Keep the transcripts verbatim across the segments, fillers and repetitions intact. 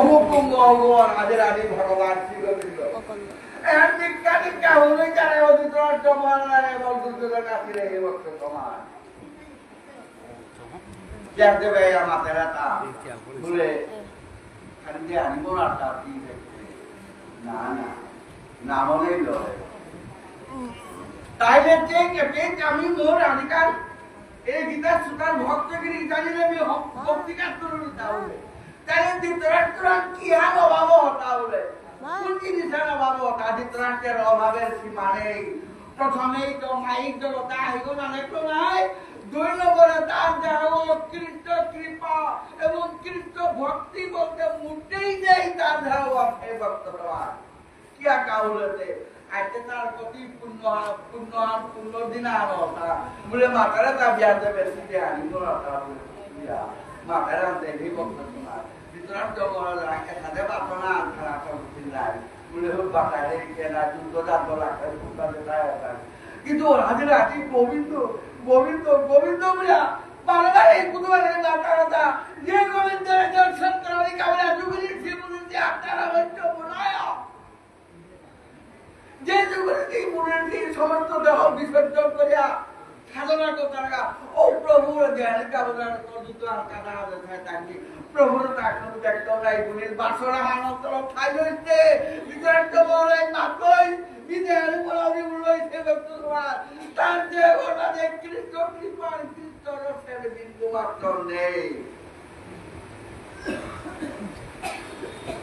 হুকুম ভগবান আদি আদি ভগবান শ্রী গোবিন্দ। এহান নিকা নিকা হলে যারা অধিকরণ জমানারে এবং দুর্যোধন আসিলে হে ভক্ত সমাজ। জানতে ভাই আমার তেরা তা বলে, খালি যে আনি মোর আর তার কি দেখতে? না, না, না মনেই লয়। তাইলে যে কেপে আমি মোর আনিকার এই গীতা সুতার ভক্তগিরি জানিলে আমি হ-, ভক্তি কাজ করুন তাহলে। তাহলে ধৃতরাষ্ট্র কি হাল অভাব হতা বলে? কোন জিনিসের অভাব হতা? ধৃতরাষ্ট্রের অভাবের সীমা নেই। প্রথমেই তো মাইক জড়তা আহিব নানে তো নাই। দুই নম্বরে তার দেহ কৃষ্ণ কৃপা এবং কৃষ্ণ ভক্তি বলতে মোটেই নেই তার দেহ, হে ভক্ত সমাজ। কিয়া কাউলতে? আইতে তার প্রতি পুণ্য, পুণ্য, পুণ্য দিন আর হতা। বলে মাতারা তা বিয়াতে বেশি দেহানি তো হতা বলে। ইয়া, মাতারা আনতে হে ভক্ত সমাজ। ধৃতরাষ্ট্র মহারাজ এসাদে বাসনা আনখানা করতে নাই। বলে হোক বাতারে কেনা যুদ্ধ জাত লাগবে, কুত্তা যেতায় হতা। কিন্তু ওরা যে রাজি গোবিন্দ, গোবিন্দ, গোবিন্দ বলিয়া বারবার এই কুতুবারে মাতারা তা। যে গোবিন্দরে দর্শন করানি কামনা যুগলি শ্রী বুঝে যে আপনারা হয়তো মনায়। যে যুগলে এই মনের দিন সমস্ত দেহ বিসর্জন করিয়া সাধনা করতারা, ও প্রভুর ধ্যান কামনা করতে আর কাটা হবে শয়তানকে। প্রভুর তাকন দেখতে নাই গুণের বাসনা হানন্তর ঠাই হইতে বিচরান্ত মনে মাতই বিদেহের বলাবি বলই সে ব্যক্ত তোমার। তার যে ওটা যে কৃষ্ণ কৃপার কৃষ্ণ রসের বিন্দু মাত্র নেই।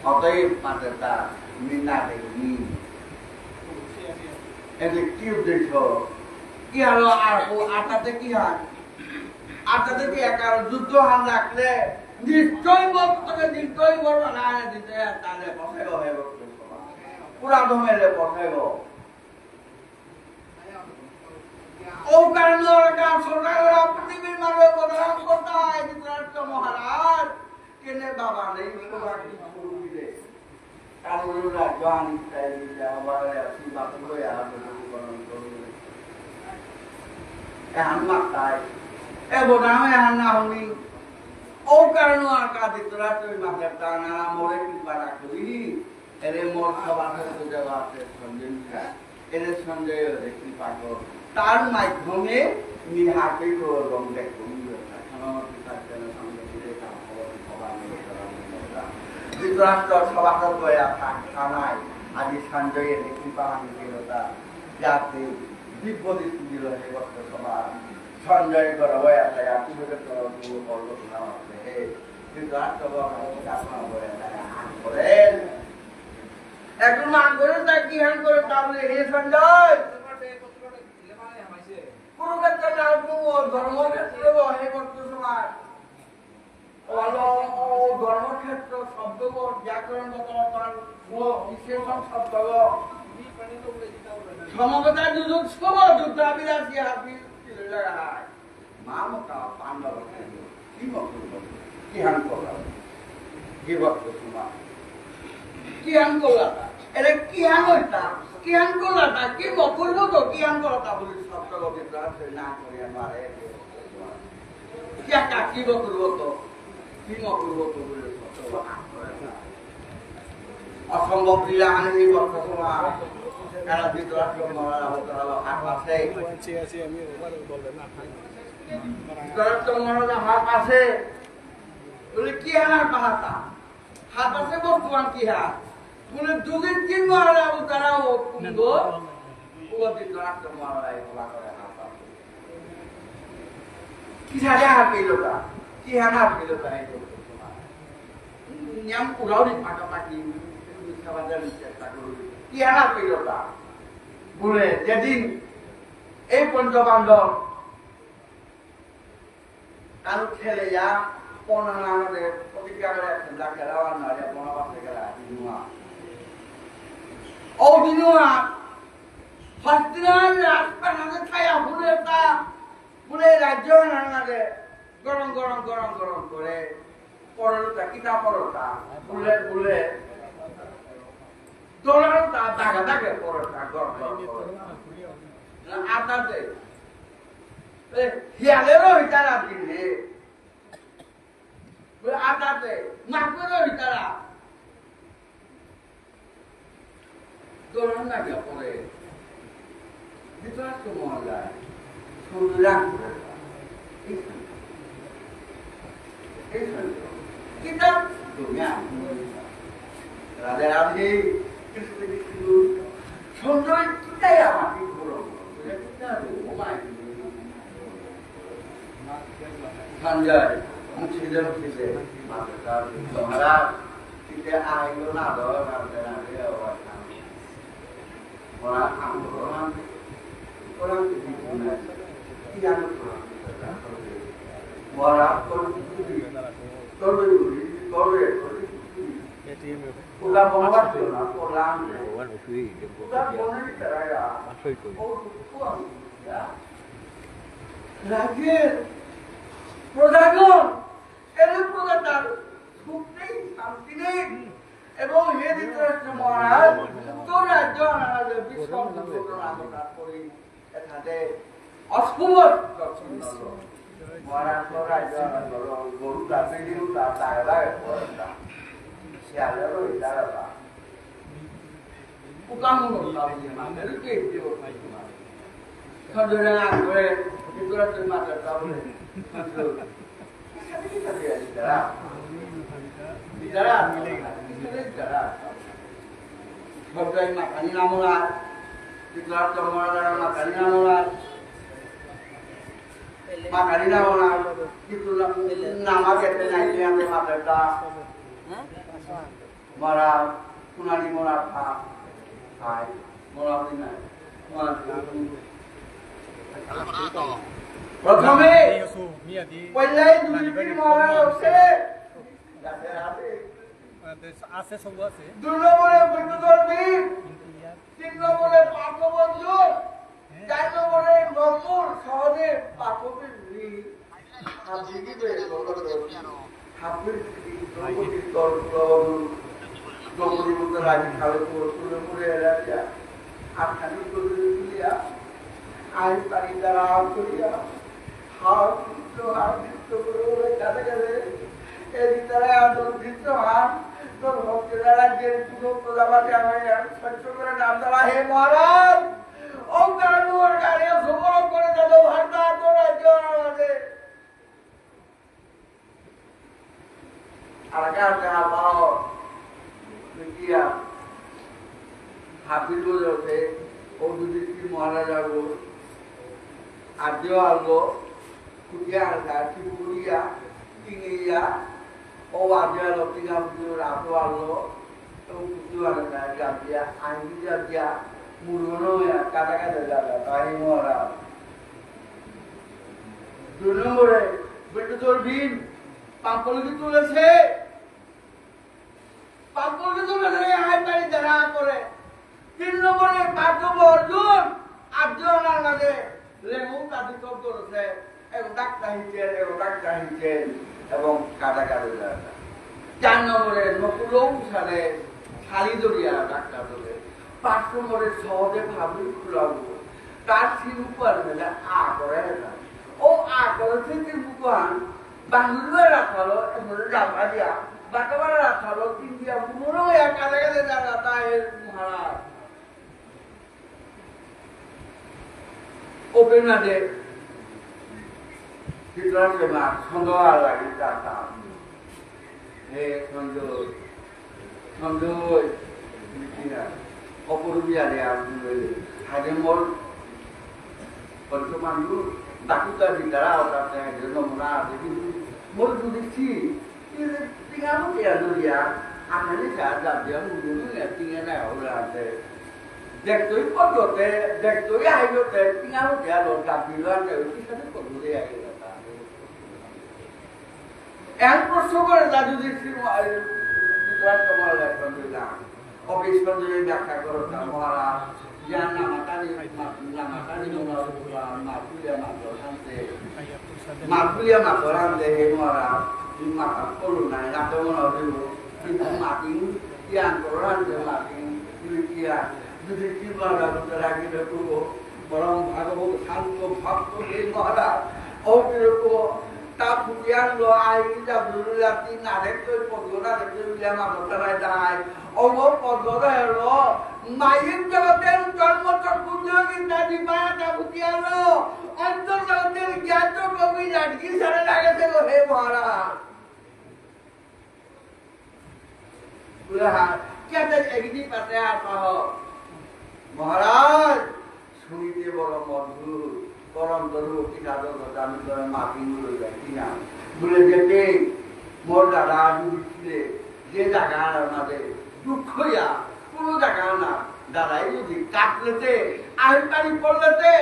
অতএব মাতেতা মিনা দেখি। এতে কি উদ্দেশ্য? কি হলো আর ও আটাতে কি হয়? আটাতে কি একার যুদ্ধ হান রাখলে নিশ্চয় ভক্তকে নিশ্চয় বলবো না দিতে তাহলে বসে গো হে ভক্ত সমাজ। পুরা ধমেলে বসে গো। ও কারণে ওরা সরকার ওরা পৃথিবীর মানুষ বদনাম করতে হয় ধৃতরাষ্ট্র মহারাজ। কেনে বাবা নেই, বাবা কি করবি রে? কারণ ওরা জোয়ান ইচ্ছায় দিতে আবার আসি বাপুলো আর বদনাম করবি রে। এহান মাতায়। এ বদনাম এহান না হনি। ও কারণে আর কা ধৃতরাষ্ট্র মাতার তা না মরে কি পারা করি। এরে মোর খাবার হতে দেওয়া আছে সঞ্জয় মিয়া। এরে সঞ্জয় ওরে কৃপা কর। তার মাধ্যমে মি হাতে করলাম দেখুন। ধৃতরাষ্ট্র সভাসদ হয়ে থাক থানায়। আজি সঞ্জয় এরে কৃপা আমি পেলতা। যাতে দিব্য দৃষ্টি দিল হে ভক্ত সমাজ। সঞ্জয় গর্ব এতা তুমি করলো না হে। কিন্তু আর তো বড় হয়ে যাবে না, বলে তারা হাত করেন। এখন মান করে তাই কি হান করে তা বলে, "হে সঞ্জয়, কুরুক্ষেত্র না, ও ধর্মক্ষেত্রে হে ভক্ত সমাজ।" ও হলো, ও ধর্মক্ষেত্র শব্দগ, ব্যাকরণগত তার ও বিশেষণ শব্দগ। সমবেতা দুজন সব যুদ্ধাভিলাষী হাবি ছিল জায়গা নাই। মা মতা পাণ্ডব কেন্দ্র, কি মত করব? কি হান করলাম? কি ভক্ত তোমার? কি হান করলাম? এরে কি হান হইতা? কি হান করলাম? কি মত করব তো? কি হান করলাম? বলি শব্দগ বিভ্রাট হয়ে না করিয়া মারে। কিয়া কাটিব করব তো? কি মত করব তো বলে শব্দগ হান করে না। অসম্ভব লীলা আনে এই ভক্ত তোমার। এরা ধৃতরাষ্ট্র মহারাজ অবতার হাত আছে। ধৃতরাষ্ট্র মহারাজ হাত আছে। বলে, "কি হানার পাহাতা?" হাত আছে বর্তমান কি হাত? বলে, "দুদিন তিন মহারাজ অবতারা ও কুন্দ, ও ধৃতরাষ্ট্র মহারাজ এই কলা করে হাত আছে।" কি সাজা হাত পেল তা? কি হানা হাত পেল তা? এই ভক্ত তোমার। নিয়ম উড়াউড়ি পাকাপাকি, মিথ্যা বাজার চেষ্টা করুন। কি হানা পেল তা? বলে, যেদিন এই পঞ্চপাণ্ডব তার ঠেলে যা, পনেরো আমাদের প্রতিজ্ঞা করে একশো লাখ খেলা আর নয়, বনবাসে গেলা, দিনুয়া। ও দিনুয়া, হস্তিনার রাজপ্রাসাদে ছায়া ফুলের তা, ফুলে রাজ্য নানারে গরম গরম গরম গরম করে পরোটা, কিতা পরোটা, ফুলে ফুলে দোলার তা দাগে দাগে পরোটা, গরম গরম পরোটা। আটাতে, এ, হিয়ালেরও হিতারা দিনে। বলে, আটাতে, মাকুরও হিতারা। ধরন না গিয়া পরে। ধৃতরাষ্ট্র মহারাজ শুনলাম। এই শুনল। এই শুনল। কিতাব দুনিয়া। রাধে রাধে, কৃষ্ণ কৃষ্ণ। সঞ্জয় কিতাই আমাকে গ্রহণ করবে। কিতাব, ও মাই। সঞ্জয়, মুছিদে মুছিদে, মাততারা, মহারাজ, কিতে আইলো না, ধর, না, না, না, না, না, না। ওরা আন্দোলন, ওরা কি আন্দোলন? ওরা কোন, তবে, তবে, ওরা বনবাস না, ওরা আন্দোলন। ওরা বনে তারা, ও, ও, রাজ্যের প্রজাগণ, এর প্রজা তার সুখ নেই, শান্তি নেই। এবং হে ধৃতরাষ্ট্র মহারাজ, উত্তর রাজ্য আনারা যে বিশ্বম দুর্ঘটনা ঘটা করে এখানে অশুভ দর্শন হলো। মহারাজ তো রাজ্য আনারা হলো, গরু তার বেরিয়েও তার দায় দায় করে না। শিয়ালেরও এটা ব্যাপার। উকামুনো তার যে মানে, এই যে ওখানে মানে। সজনে না করে, ধৃতরাষ্ট্র মাতার তা বলে। সবটাই মাখানি নামরা, বিদ্যা চমড়া মাখানি নামরা, মাখানি নামরা, কিন্তু নামা যেতে নাই, আমি মাথাটা, মরা, সোনালি মরা খা, খাই, মরা দিন নাই, মরা দিন নাই। প্রথমে, পয়লাই দুই দিন মরা হচ্ছে, আছে, আছে। আছে, সব আছে। দুই নম্বরে বৈদ্যধর্মী, তিন নম্বরে পার্থবর্জন, চার নম্বরে নম্বর সহদেব পার্থবর্জন। হাবিগি বে বলতো, হাবির স্ত্রী দ্রৌপদী তর্ক, দ্রৌপদী বলতে রাজি খাবে, পুরো পুরো পুরো এরা যা। আখানি করে দিয়া, আই তারি দ্বারা করিয়া, হাও কৃষ্ণ, হাও কৃষ্ণ করে ওরে কাঁদে কাঁদে। এ ভিতরে আদর কৃষ্ণ হান, তোর ভক্তরা রাজ্যের পুরো প্রজাপতি আমি আর সহ্য করে নাম দ্বারা, হে মহারাজ, ও কানুর গাড়ি সবল করে দাদু ভান্ডার তো রাজ্য আমাদের। আর কার কার পাও, বিকিয়া, হাবিল বলতে, ও দুদিন কি মহারাজা গো, আদ্য আলো, কুটিয়া আলগা, ত্রিপুরিয়া, তিঙিয়া, ও আদ্য আলো, তিঙা বুঝলো, রাতো আলো, ও কুটিয়া আলগা, জাবিয়া, আইনি জাবিয়া, মুরগনো ইয়া, কাটা কাটা জাগা, তাই মহারাজ। দুই নম্বরে, বেটু তোর ভীম, পাম্পল কি তুলেছে? পাম্পল কি তুলেছে? হাই পানি যারা করে। তিন নম্বরে, পার্থ অর্জুন, আর্জুন আনার মাঝে, লেবু কাটি সব করেছে। এক ডাক্তার হিসেবে, এক ডাক্তার হিসেবে, এবং কাটা কাটা যারা। চার নম্বরে, নকুল উসারে, শালি দরিয়া ডাক্তার বলে। পাঁচ নম্বরে, সহজে ভাবি খোলা তার শিল্প আর মেলা আ করে না। ও আ করে থেকে বুকুয়ান, বাঙুলিয়া রাখালো, এমন ডাবা দিয়া, বাঁকাবাড়া রাখালো, তিন দিয়া বুমুরো ইয়া কালে কালে জাগাতা হে মহারাজ। ওপেন মাঝে, ভিতরে মা, সন্দেহ আর লাগি তা তা। হে সঞ্জয়, সঞ্জয়, বিকিয়া, অপরূপিয়া রে আর হাজে মোর, পঞ্চপাণ্ডু, ডাকুতা ভিতরা ওটা হাজে নমুনা আছে, কিন্তু মোর যদি সি, টিঙানো কে আনো দিয়া, আখানি চা যা দিয়া, মুগুনি টিঙা না ওরা আছে। দেখতই পদ্ধতে, দেখতই আইলতে, টিঙানো কে আনো, যা দিল আছে, ওই কিসাদে পদ্ধতি আইল। এন প্রশ্ন করে তা যদি শ্রী মহা-, বিদ্বান কমল এখন দিলাম, অফিস পর্যন্ত ব্যাখ্যা করো তা মহারাজ, জ্ঞান নামাতানি, মা-, নামাতানি মহারাজ, মা তুলিয়া মা গরান্তে, মা তুলিয়া মা গরান্তে, হে মহারাজ, তুমি মাথা করো না, এত মনে হইব, কিন্তু মাতিন, জ্ঞান গরান্তে মাতিন, তুমি কি আর, যদি কি মহারাজ, রাগি করবো, পরম ভাগবত শান্ত ভক্ত, হে মহারাজ, অবিরত তা ফুটিয়ার লো আই যা বুলুলাতি নারে কই পদনা রে কই বিয়া মা বতারাই দাই। অব পদরে লো মাইক জগতের জন্ম চক্ষুঞ্জয় গীতা দিবা তা ফুটিয়ার লো অন্তর জগতের জ্ঞাত কবি লাটকি সারে লাগেছে গো হে মহারাজ। বুলে, হ্যাঁ, কে তে এগিদি পাতে আর পাহ। মহারাজ, শুনিতে বড় মধুর, পরম তরু কিনা তো আমি তো মাটি মুলো যাই কিনা। বুলে, যেতে মোর দাদা যদি ছিলে, যে জায়গা আমাদের দুঃখ ইয়া, কোনো জায়গা না, দাদাই যদি কাটলেতে, আহি পানি পড়লেতে,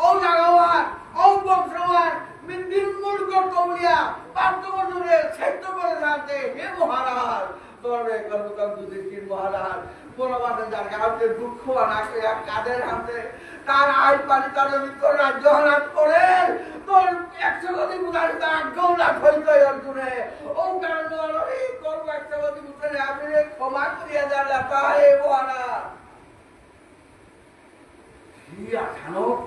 ও জাগাওয়ার, ও বংশওয়ার, মি নির্মূল করতৌলিয়া, পার্থ বন্ধুরে সেদ্ধ করে যাতে, হে মহারাজ, তোরে গর্ভকাল যুধিষ্ঠির মহারাজ, বনবাসে যার গাঁতে দুঃখ আনা কইয়া কাদের হাতে, তার আই পানি তার ভিতর রাজ্য হারাত করে, তোর একশো গতি বুধারি তা গৌরা হইত অর্জুনে, ও কারণ এই তোর একশো গতি বুধারি আমি ক্ষমা করিয়া যার রাতা, হে মহারাজ। কি আসানক,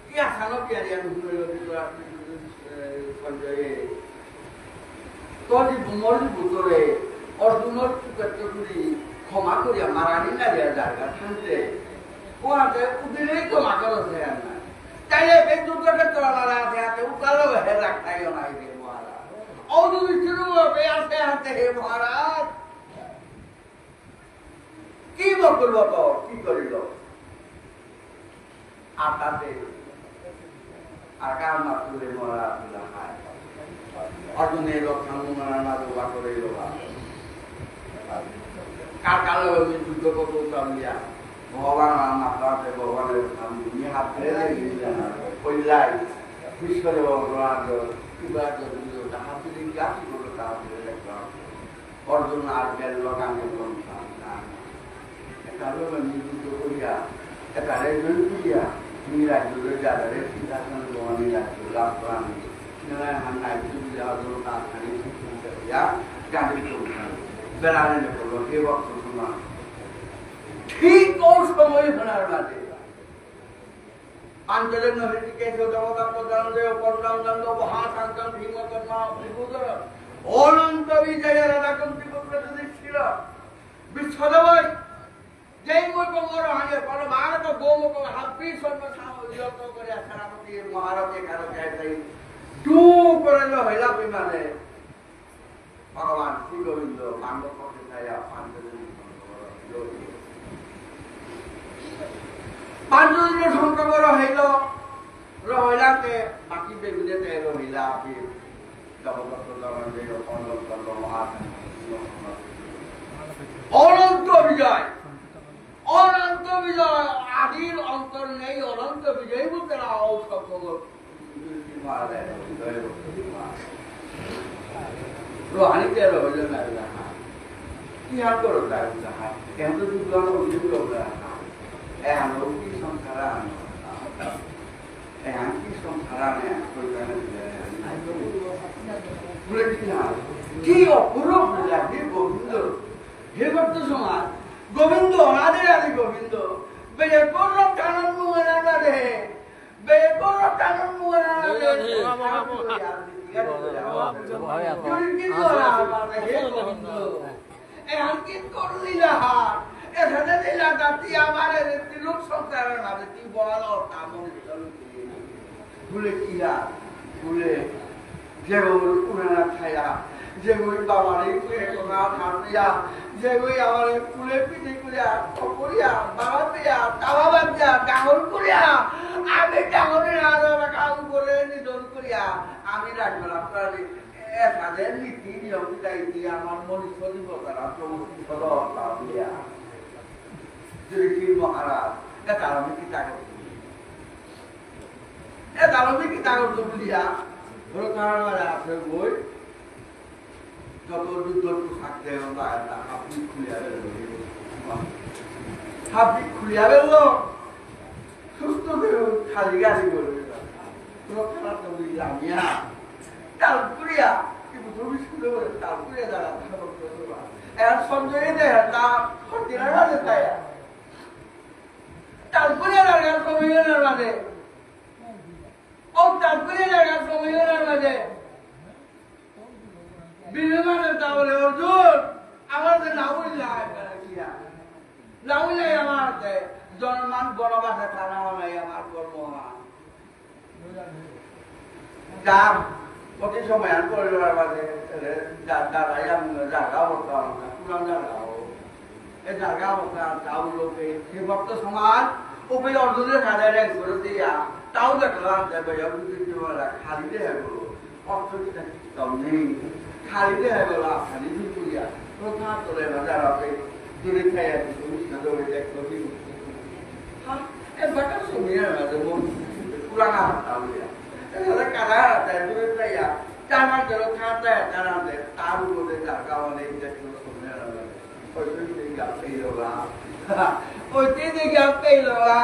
কি আসানক ইয়ারি আমি হুনলো যে তোরা, এ, সঞ্জয়ে, তোর যে বুমর যে বুতরে, অর্জুনর চুপেত্ত করি ক্ষমা করিয়া মারানি না দিয়া জায়গা থাকতে, ও আছে উদিলেই ক্ষমা করো সে আর না। তাইলে এই দুর্গকে তোরা মারা আছে, আছে উতালো হে রাখতাইও নাই রে মহারাজ। ও যদি শুরু হবে আছে, আছে হে মহারাজ। কি বকুল বত, কি করিল? আতাতে আকার মাতুলে মরা তুলা হায়। অর্জুনে লক্ষণ মরা না রোগা করে রোগা। কার কালো আমি যুদ্ধ করবো কামিয়া। ভগবান আমার মাতাতে ভগবানের সামনে নিয়ে হাত ধরে লেগে দিলে না। কইলাই। বিশ্বদেব ভগবান কিবা যদি হাত ধরে কি আসি করলো তার ধরে দেখলাম। অর্জুন আর গেল গাঙ্গে ব্রহ্মা। এটা হলো নিযুক্ত করিয়া, এটা রেজুল করিয়া, তুমি রাজ্য যাবে, সিদ্ধাসন গ্রহণে রাজ্য লাভ করানি। নারায়ণ হান নাই, তুমি যা অর্জুন তার খানি সিদ্ধান্ত করিয়া, গাঙ্গে ব্রহ্মা। বেড়ালে করলো, হে ভক্ত শোনা। ঠিক ওই সময় ওনার মাঝে পাঞ্চজন্য হৃষীকেশ জগদম্ব ধনঞ্জয় পরশুরাম দণ্ড মহাশঙ্কর ভীম কর্মা বিভূধর অনন্ত বিজয় রাধাকুন্তি পুত্র যুধিষ্ঠির বিশ্বদেবই যেই মই কমর হানে পরমাণু গোমুখ হাবি সর্ব সামগ্রী যত করে সেনাপতি মহারথে কারো যায় তাই টু করে লো হইলা বিমানে ভগবান শ্রী গোবিন্দ পাণ্ডব পক্ষে থাইয়া পাঞ্চজন্য সংক্রমণ হইল। পাঞ্চজন্য সংক্রমণ হইল, রহিলাতে বাকি বেগুনেতে রহিলা কি জগদত্ত জগন্নাথ অনন্ত মহাসংঘ অনন্ত বিজয়। অনন্ত বিজয়, আদির অন্ত নেই, অনন্ত বিজয় বলতে না, ও সব খবর। রোহানি তেরো হইল না, না। কি আর করো, তাই না? এখন তো দুর্গা হইল না। এখন কি সংসার আনো? এখন কি সংসার আনে? বলে কি না? কি অপূর্ব লাগে গোবিন্দ। হে ভক্ত সমাজ, গোবিন্দ, রাধে রাধে গোবিন্দ, বেজে করল কানন মুহানা রাধে, বেজে করল কানন মুহানা রাধে। রাধে রাধে। বাবা, বাবা, বাবা। জুড়ি কি করা আমার হে গোবিন্দ? এহান কি করলি না হার? এখানে দিলা জাতি আমার এই তিলক সংসারের মাঝে তুই বড় কামড় দিল। বুলে কিয়া? বুলে যেগই উনারা খায়া, যেগই বাবারে কুয়ে কোনা থাপিয়া, যেগই আমারে কুলে পিঠে করিয়া, খপরিয়া, বাবা পিয়া, তাবা বাজিয়া, ডাঙর করিয়া, আমি ডাঙর আরো কাম করে নিধন করিয়া, আমি রাজমালা প্রাণী, এসাদে নীতি নিয়ম গাই দিয়া আমার মনুষ্য জীবতারা প্রমোদ সদা দিয়া। যদি কি মহারাজ, এটা আমি কি তাকে এ দারুণে কি তাগর তো বুলিয়া, বড় কারণ আছে বই, যত যুদ্ধ তো থাকতে হবে, তা হাবি খুলিয়া বেরোলো। হাবি খুলিয়া বেরোলো, সুস্থ হয়ে খালি গাড়ি করে। কোনো খারাপ তো বুঝলাম, ইয়া। তাল করিয়া, কিন্তু তুমি শুনে বলে, তাল করিয়া দাঁড়া, তাল করিয়া দাঁড়া। এর সঞ্জয় দেয়, তা সত্যি না, না, তাই। তাল করিয়া দাঁড়া, সবাই না, না, ও তারপরে লাগা সময় না লাগে। বিভীষণে তা বলে, "অর্জুন, আমার যে না হইলে আয়, কেন কি আর? না হইলে আমার যে জনমান বনবাসে থানা হলে আমার কর্ম হয়।" যা, প্রতি সময় আর করে লড়ার বাদে, এ, যা, যা, যা, যা, জায়গা হতো, পুরান জায়গা হতো। এ জায়গা হতো, তাও লোকে, সে ভক্ত সমাজ, ওপরে অর্জুনের সাথে র্যাঙ্ক করে দিয়া, তাও দেখলাম যে ভাই, অর্জুন কিন্তু বলা, খালি দেহে বলো, অর্থ কিনা কিচ্ছু নেই, খালি দেহে বলো, খালি দুপুরিয়া, তো থাক তোলে বাজার হবে, দূরে খাই আছে, তুমি সাথে ওই দেখো, কি হ্যাঁ, এ বাটা শুনিয়া না, যে মন পুরানা হাত তাহলে। এ দাদা কারা, তাই দূরে খাইয়া, টানা গেল, খাতা, টানা দে, তার উপরে জায়গা অনেক দেখলো, শুনিয়া না। ওই দিন গা পেইলগা। ওই দিন গা পেইলগা।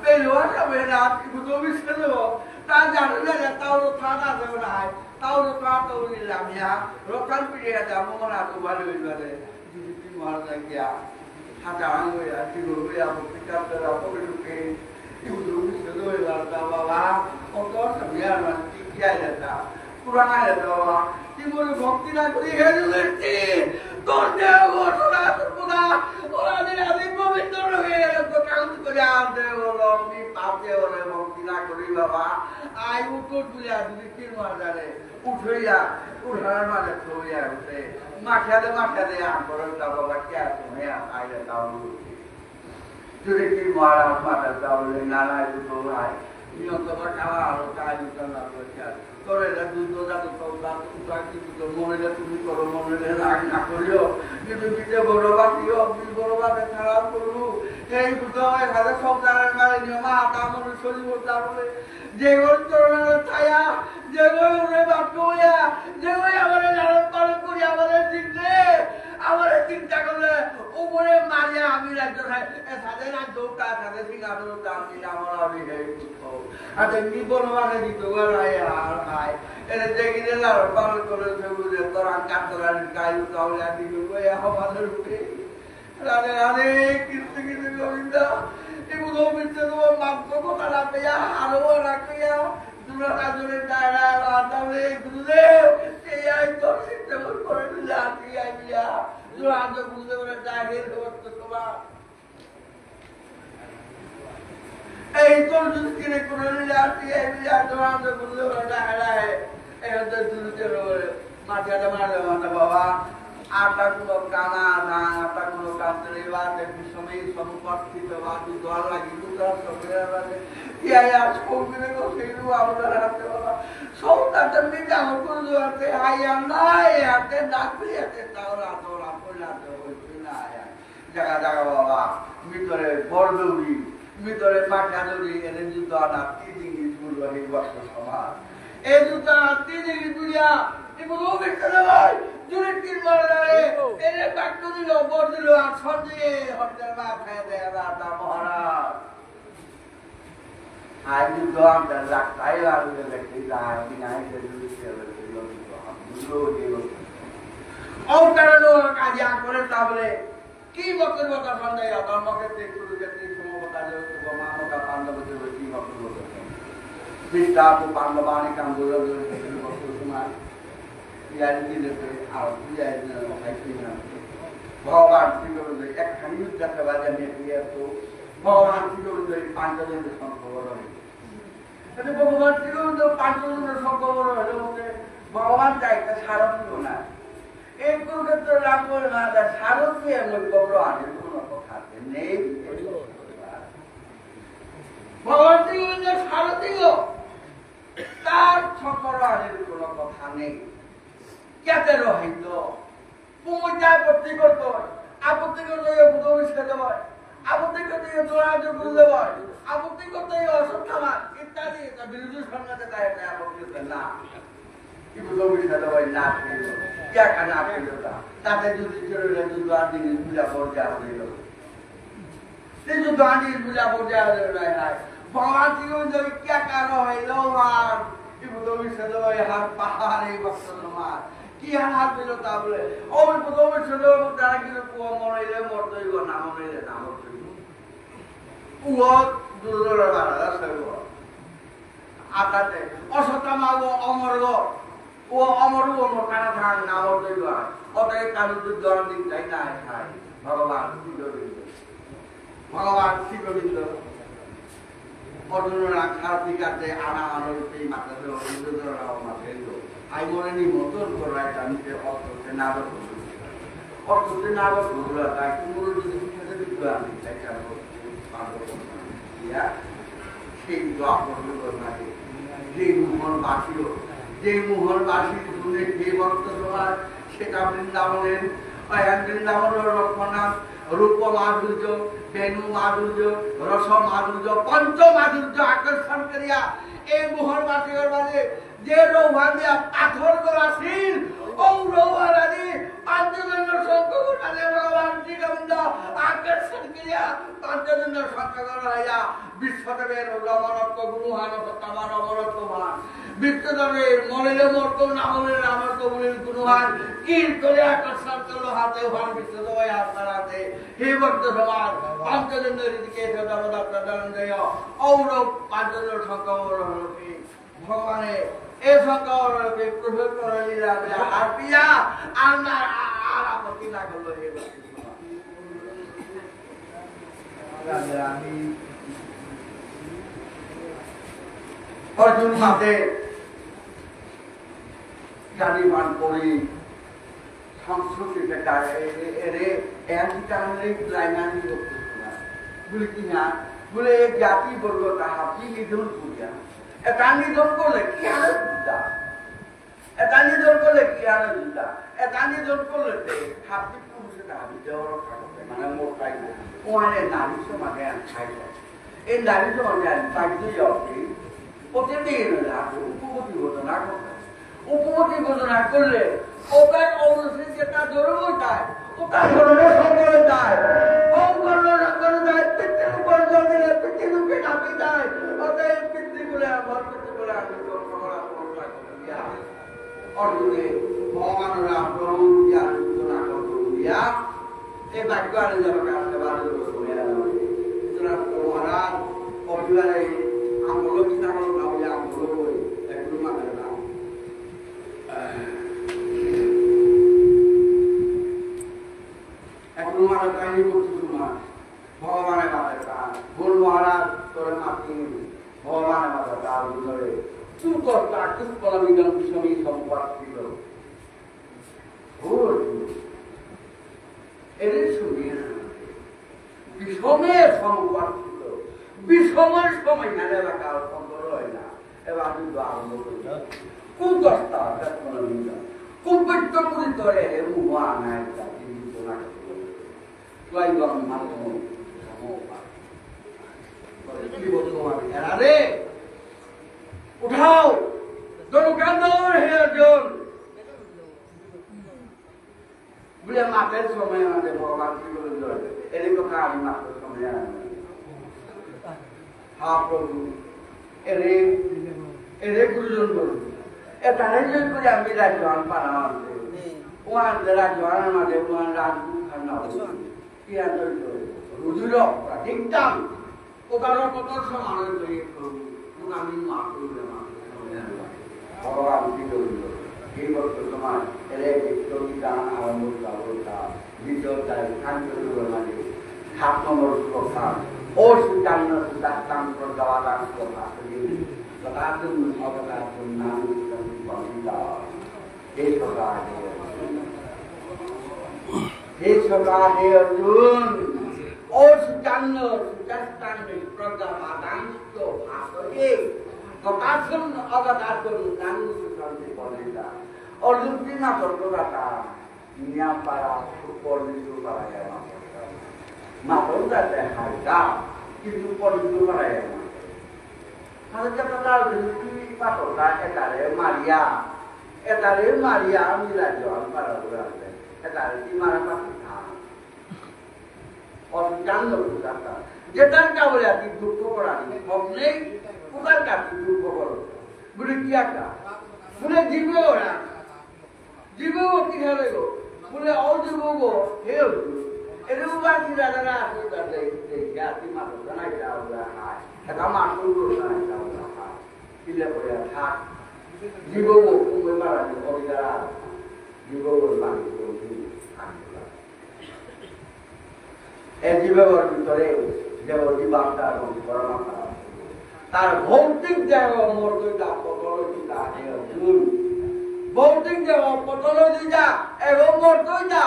পেইলগা যাবে না, কিন্তু মিশে দেবো। তা জানে না, তাও তো থানা দেবো না। তাও তো থানা তো নিলাম ইয়া। রোকান পিড়িয়া যাবো, মনে হয় তো ভালো হইবে। যুধিষ্ঠির মহারাজ গিয়া, হাতা আঙুয়া, জিগো গয়া, পিতা তারা পকড়ুকে। ইউদু মিশে দেবো, এবার তা বাবা, অত সময় আর মাত্র কি আইলে তা? পুরানা হয়ে যাওয়া। কি বলে ভক্তি না করি, হে যুধিষ্ঠির, তোর দেহ ঘটনা, তোর পুরা, ওরা দিন আদি পবিত্র হয়ে গেল, তো কাউন্ট করে আনতে হলো, আমি পাপে ওরে ভক্তি না করি বাবা। আই উঠো তুলে আর যুধিষ্ঠির মহারাজারে, উঠইয়া, উঠার মাঝে থইয়া উঠে, মাথাতে মাথাতে আন করে তা বাবা, কে আর তুমি আর আইলে তাও উঠে। যুধিষ্ঠির মহারাজ মাতা চাউলে নানায় দুটো ভাই, নিয়ত বা খাওয়া আরো কাজ উঠান লাগলো চাল। তোরে এরা দুটো যাতে তোর বাপ উপায় কি দুটো মনে হলে তুমি করো, মনে হলে রাগ না করিও। কিন্তু দিতে বড় বাপ দিও, আপনি বড় বাপে খারাপ করলু। এই দুটো হয় সাথে সংসারের মানে নিয়ম আতা মনে শরীর বলতে বলে। যে ওই তোর ছায়া, যে ওই ওরে বাপ হইয়া, যে ওই আমার লালন পালন করি, আমার দিন রে, আমার চিন্তা করলে উপরে মারিয়া আমি রাজ্য খাই। এ সাথে রাজ্য উঠা, সাথে সিংহাসন উঠা, আমি আমার আমি হে উঠো। আর এমনি বনবাসে দিত গো রায় আর ভাই। এরে যে গিরে লালন পালন করে সে বুঝে তোর আকার তোর আর গায়ে উঠা হলে আমি করবো, এ আমাদের উঠে। রাধে রাধে, কৃষ্ণ কৃষ্ণ গোবিন্দ। এগুলো মিশে দেবো, মাংস কোথা রাখে যা, আরো রাখে যা। দুরা রাজুরে ডায়রা রাধাবে গুরুদেব, এই আই তোর চিত্ত করে দিলে আতি আই দিয়া। দুরা রাজু গুরুদেবরে ডায়রে দেবো তো তোমার। এই তোর দুষ্কিরে করে দিলে আতি আই দিয়া, দুরা রাজু গুরুদেবরে ডায়রা হে। এই হচ্ছে দুরুদের ওরে। মাঝে মাঝে মাঝে বাবা, আটা গুলো কানা না, আটা গুলো কানতে রে বাদে বিষমে সম্পর্কিত বাদু দল লাগি, দুর্গা সবে বাদে। ইয়া, ইয়া, সৌগিরে গো, সেই রু আমরা রাখতে বাবা। সৌতাতে মিটা হতো দুয়াতে, হাইয়া নাই, হাতে নাকলি হাতে, তাও রাত, রাত, রাত, হইতে না, আয়া। জাগা, জাগা বাবা, ভিতরে বড় দৌড়ি, ভিতরে মাঠা দৌড়ি, এনে যুদ্ধ আনা, তিন দিন স্কুল রহি বর্ষ সমাজ। এ যুদ্ধ আনা, তিন দিন বুঝিয়া, এ বুঝো, দেখতে না ভাই, জুড়ে তিন মার দাঁড়ে, এনে বাক্য দিল, বর দিল, আর সন্ধ্যে, হরদের মা খাই দেয়, রাজা মহারাজ। আজ যুদ্ধ আমরা রাখতাই লাগবে, দেখতে যা, বিনাই যে যুদ্ধ ছিল, ছিল, ছিল, ছিল, ছিল। অবতারণ কাজে আন করে তাহলে কি বক্তব্য তা সন্দেহ, ধর্মক্ষেত্রে, কুরুক্ষেত্রে, সমবতা, জগতে, মানবতা, পাণ্ডব, জগতে, কি বক্তব্য তা? বিদ্যা তো পাণ্ডবানি কাম বলে, বলে, বলে, বলে, তোমার ইয়ারি দিলে তো, আর ইয়ারি দিলে তো, ভাই, কি নাম? ভগবান শ্রী গুরু দেব, একখানি যুদ্ধ করতে পারে, আমি একটু ইয়ার তো, ভগবান শ্রী গুরু দেব, পাঞ্চজন্য সম্ভব নয়। এতে ভগবান শ্রী গুরু দেব, পাঞ্চজন্য সম্ভব নয়, হলে বলতে, ভগবান চাইতে সারথি না। এই কুরুক্ষেত্র রাম বলে না, তার সারথি এমন কবর আনে কোনো কথা নেই। ভগবান শ্রী গুরু দেব সারথি গো। তার চক্কর আনের কোনো কথা নেই। কেতে রহিত? কুমুদে আপত্তি করত, আপত্তি করত এই বুধ অভিষেক হয়, আপত্তি করত এই দুরাজ গুরুদেব হয়, আপত্তি করত এই অশ্বত্থামা ইত্যাদি, এটা বিরোধী সঙ্গে তাই এটা আপত্তি করতে না। কি বুধ অভিষেক হয় না ছিল, কে একা না ছিল তা? তাতে যদি ছিল, এটা দুটো আর জিনিস বুঝা পড়ে যা হইল। কিন্তু গান্ধী বুঝা বুঝা হলো না হয়। ভগবান শ্রী গোবিন্দ ইচ্ছা কারো হইল আর কি বুঝো, বিষ্ণু হয় হার পাহাড়ে ভক্ত তোমার। কি আর হাত দিল তা বলে? ও বুঝো, বিষ্ণু তারা কিন্তু পুয়া মরইলে মরতই গো, না মরইলে না মরতই গো। পুয়া দুর্গর বাড়া সব। আতাতে অশ্বত্থামা গো, অমর গো। ও অমর, ও অমর, তারা থাং না অমর দৈব। অতএব তার উদ্যোগ দিন তাই না হয়। ভগবান শ্রী গোবিন্দ। ভগবান শ্রী গোবিন্দ। অর্জুনরা খারাপ দিকাতে আনা আলো সেই মাত্রা অর্জুনরা মাত্র এলো। আই মনে নিমন্ত্রণ করা এটা নিজে অর্থতে না করবো। অর্থতে না করবো, তাই কুমুর যদি খেতে দিতে আমি তাই কারণ পারবো না। ইয়া, সেই দোয়া করবো না। যে মোহন বাসিও, যে মোহন বাসি শুনে যে ভক্ত সমাজ, সেটা বৃন্দাবনের, অয়ান বৃন্দাবনের লক্ষণা, রূপ মাধুর্য, বেণু মাধুর্য, রস মাধুর্য, পঞ্চ মাধুর্য আকর্ষণ করিয়া এই মোহন বাসিওর মাঝে যে রৌহান দিয়া পাথর করা ছিল, ও রৌহান আদি পাঞ্চজন্য শঙ্খ করালে ভগবান শ্রীগোবিন্দ আকর্ষণ করিয়া পাঞ্চজন্য শঙ্খ করাইয়া বিশ্বদেবের রমণত্ব গুণহান সত্তামান অমরত্বমান। বিশ্বদেবের মলিল মর্ত না মলিল রামত্ব মলিল গুণহান। কি করে আকর্ষণ করলো হাতে ওহান বিশ্বদেব আপনার হাতে। হে ভক্ত সমাজ, পাঞ্চজন্য রীতিকে সদা সদা প্রদান দেয়। ঔরব পাঞ্চজন্য শঙ্খ ঔরব ভগবানে এ শঙ্কর বিপ্রভু করলীলা বিলা হারপিয়া আর না আর আপত্তি না করলো হে। অর্জুন মাতে জানি মান করি সংস্কৃতি বেকার এরে এমন কারণে লাইনানি করতে। বলে কি না? বলে এই জাতি বর্গ তাহা কি নিধন করিয়া। এটা নিধন করলে কি আর বুঝা? এটা নিধন করলে কি আর বুঝা? এটা নিধন করলে তে হাবি পুরুষে হাবি দেওয়ার কথা। মানে মোর তাই না। ওখানে নারী সমাজে আমি খাই। এই নারী সমাজে আমি বাধ্য যাওয়া। প্রতিদিন রাতে উপপতি ঘটনা ঘটে। উপপতি ঘটনা করলে ওটার অবশ্যই যেটা ধর্ম যায়, ওটার ধর্ম সঙ্গে যায়। কম কর্ম না করে যায়, পিতৃ উপর জল দিলে পিতৃ রূপে নামে যায়। অতএব পিতৃ বলে আমার পিতৃ বলে আমি কর্ম করা, কর্ম করা। অর্জুনে ভগবানরা ব্রহ্মবিদ্যা আলোচনা করবো বলিয়া এই বাক্য আনে যাবে কাছে বাজে বলে। ধৃতরাষ্ট্র মহারাজ অভিমানে আমল চিন্তা করো না বলে আমল করে একটু মাথায় দাও। একটু মাথায় কাহিনী করতে তোমার ভগবানের মাথায় কাজ। বল মহারাজ তোর মাটি ভগবান আমার তার ভিতরে চুপ কর্তা কুৎপলমিদং বিষমে সম্পর্কিত। ঘোর এদের সঙ্গে বিষমে সম্পর্কিত। বিষমের সময় না এলাকা সম্পর্ক হয় না। এবার আমি আরম্ভ করি। কুদস্তা কুৎপলমিদং। কুপিত করি তরে মুয়া নাই তা জীবিত না করতে। এরারে উঠাও, দরকার হে অর্জুন। বুলে মাতের সময় আমাদের ভগবান কি বলে, এর কথা আমি মাতের সময় আনবো। হা প্রভু, এরে, এরে গুরুজন বলুন। এ তারে জয় করে আমি রাজ্য আন পানা আনতে। ও আনতে রাজ্য আনার মাঝে ও আন রাজগুরু খান না বলুন। কি আনতে হইতো? রুজুর অপরাধ, একদম। ও তার কত সমান হইতো এই প্রভু। ও আমি মা করলে মা করলে। ভগবান কি বলল? এই বছর তোমার এরে বিশ্ববিদ্যান আরম্ভ করতে হবে। বিদ্যোদ্ধারী শান্ত সুরমালী, সাত নম্বর শ্লোক, ও সুচান্ন সুচাস্তাং প্রজ্ঞাবাদাং শ্লোকা, তদাতুম অবতাতুম নাম সুচান্তি পণ্ডিতা। হে সখা, হে অর্জুন। হে সখা, হে অর্জুন, ও সুচান্ন সুচাস্তাং প্রজ্ঞাবাদাং শ্লোকা, তদাতুম অবতাতুম নাম সুচান্তি পণ্ডিতা। অর্জুন, তুই না স্বর্গদাতা। নিয়াম পারা, উপর নিচু পারা যায় মাতল। মাতল যাতে হালকা, কিন্তু উপর নিচু পারা যায় মাতল। হালকা পারা যদি পাতলটা এটারে মারিয়া, এটারে মারিয়া আমি রাজ্য আমি পারা বলে আসবে। এটারে কি মারা পাতি খা? অজ্ঞান লোক যাতা। যেটার কাবলে আতি দুঃখ করা নেই, হক নেই, উদার কাতি দুঃখ করো। বুলে কি আকা? বুলে জীবে ওরা। জীবও কি খেলে গো? বুলে, "ও জীব গো, হে অর্জুন, এরে উবা কি দাদারা আসে তাতে, দেখে আতি মাতল জানাই যাও ওরা হায়। এটা মাতল গো জানাই যাও ওরা হায়।" কিলে করে থাক। জীবও কুম্ভে মারা যে অধিকার, জীবও মারি করবি। এ জীবর ভিতরে যে জীবাত্মা এবং পরমাত্মা, তার ভৌতিক দেহ মর্তই যা, পতলই যা, এ অর্জুন। ভৌতিক দেহ পতলই যা এবং মর্তই যা।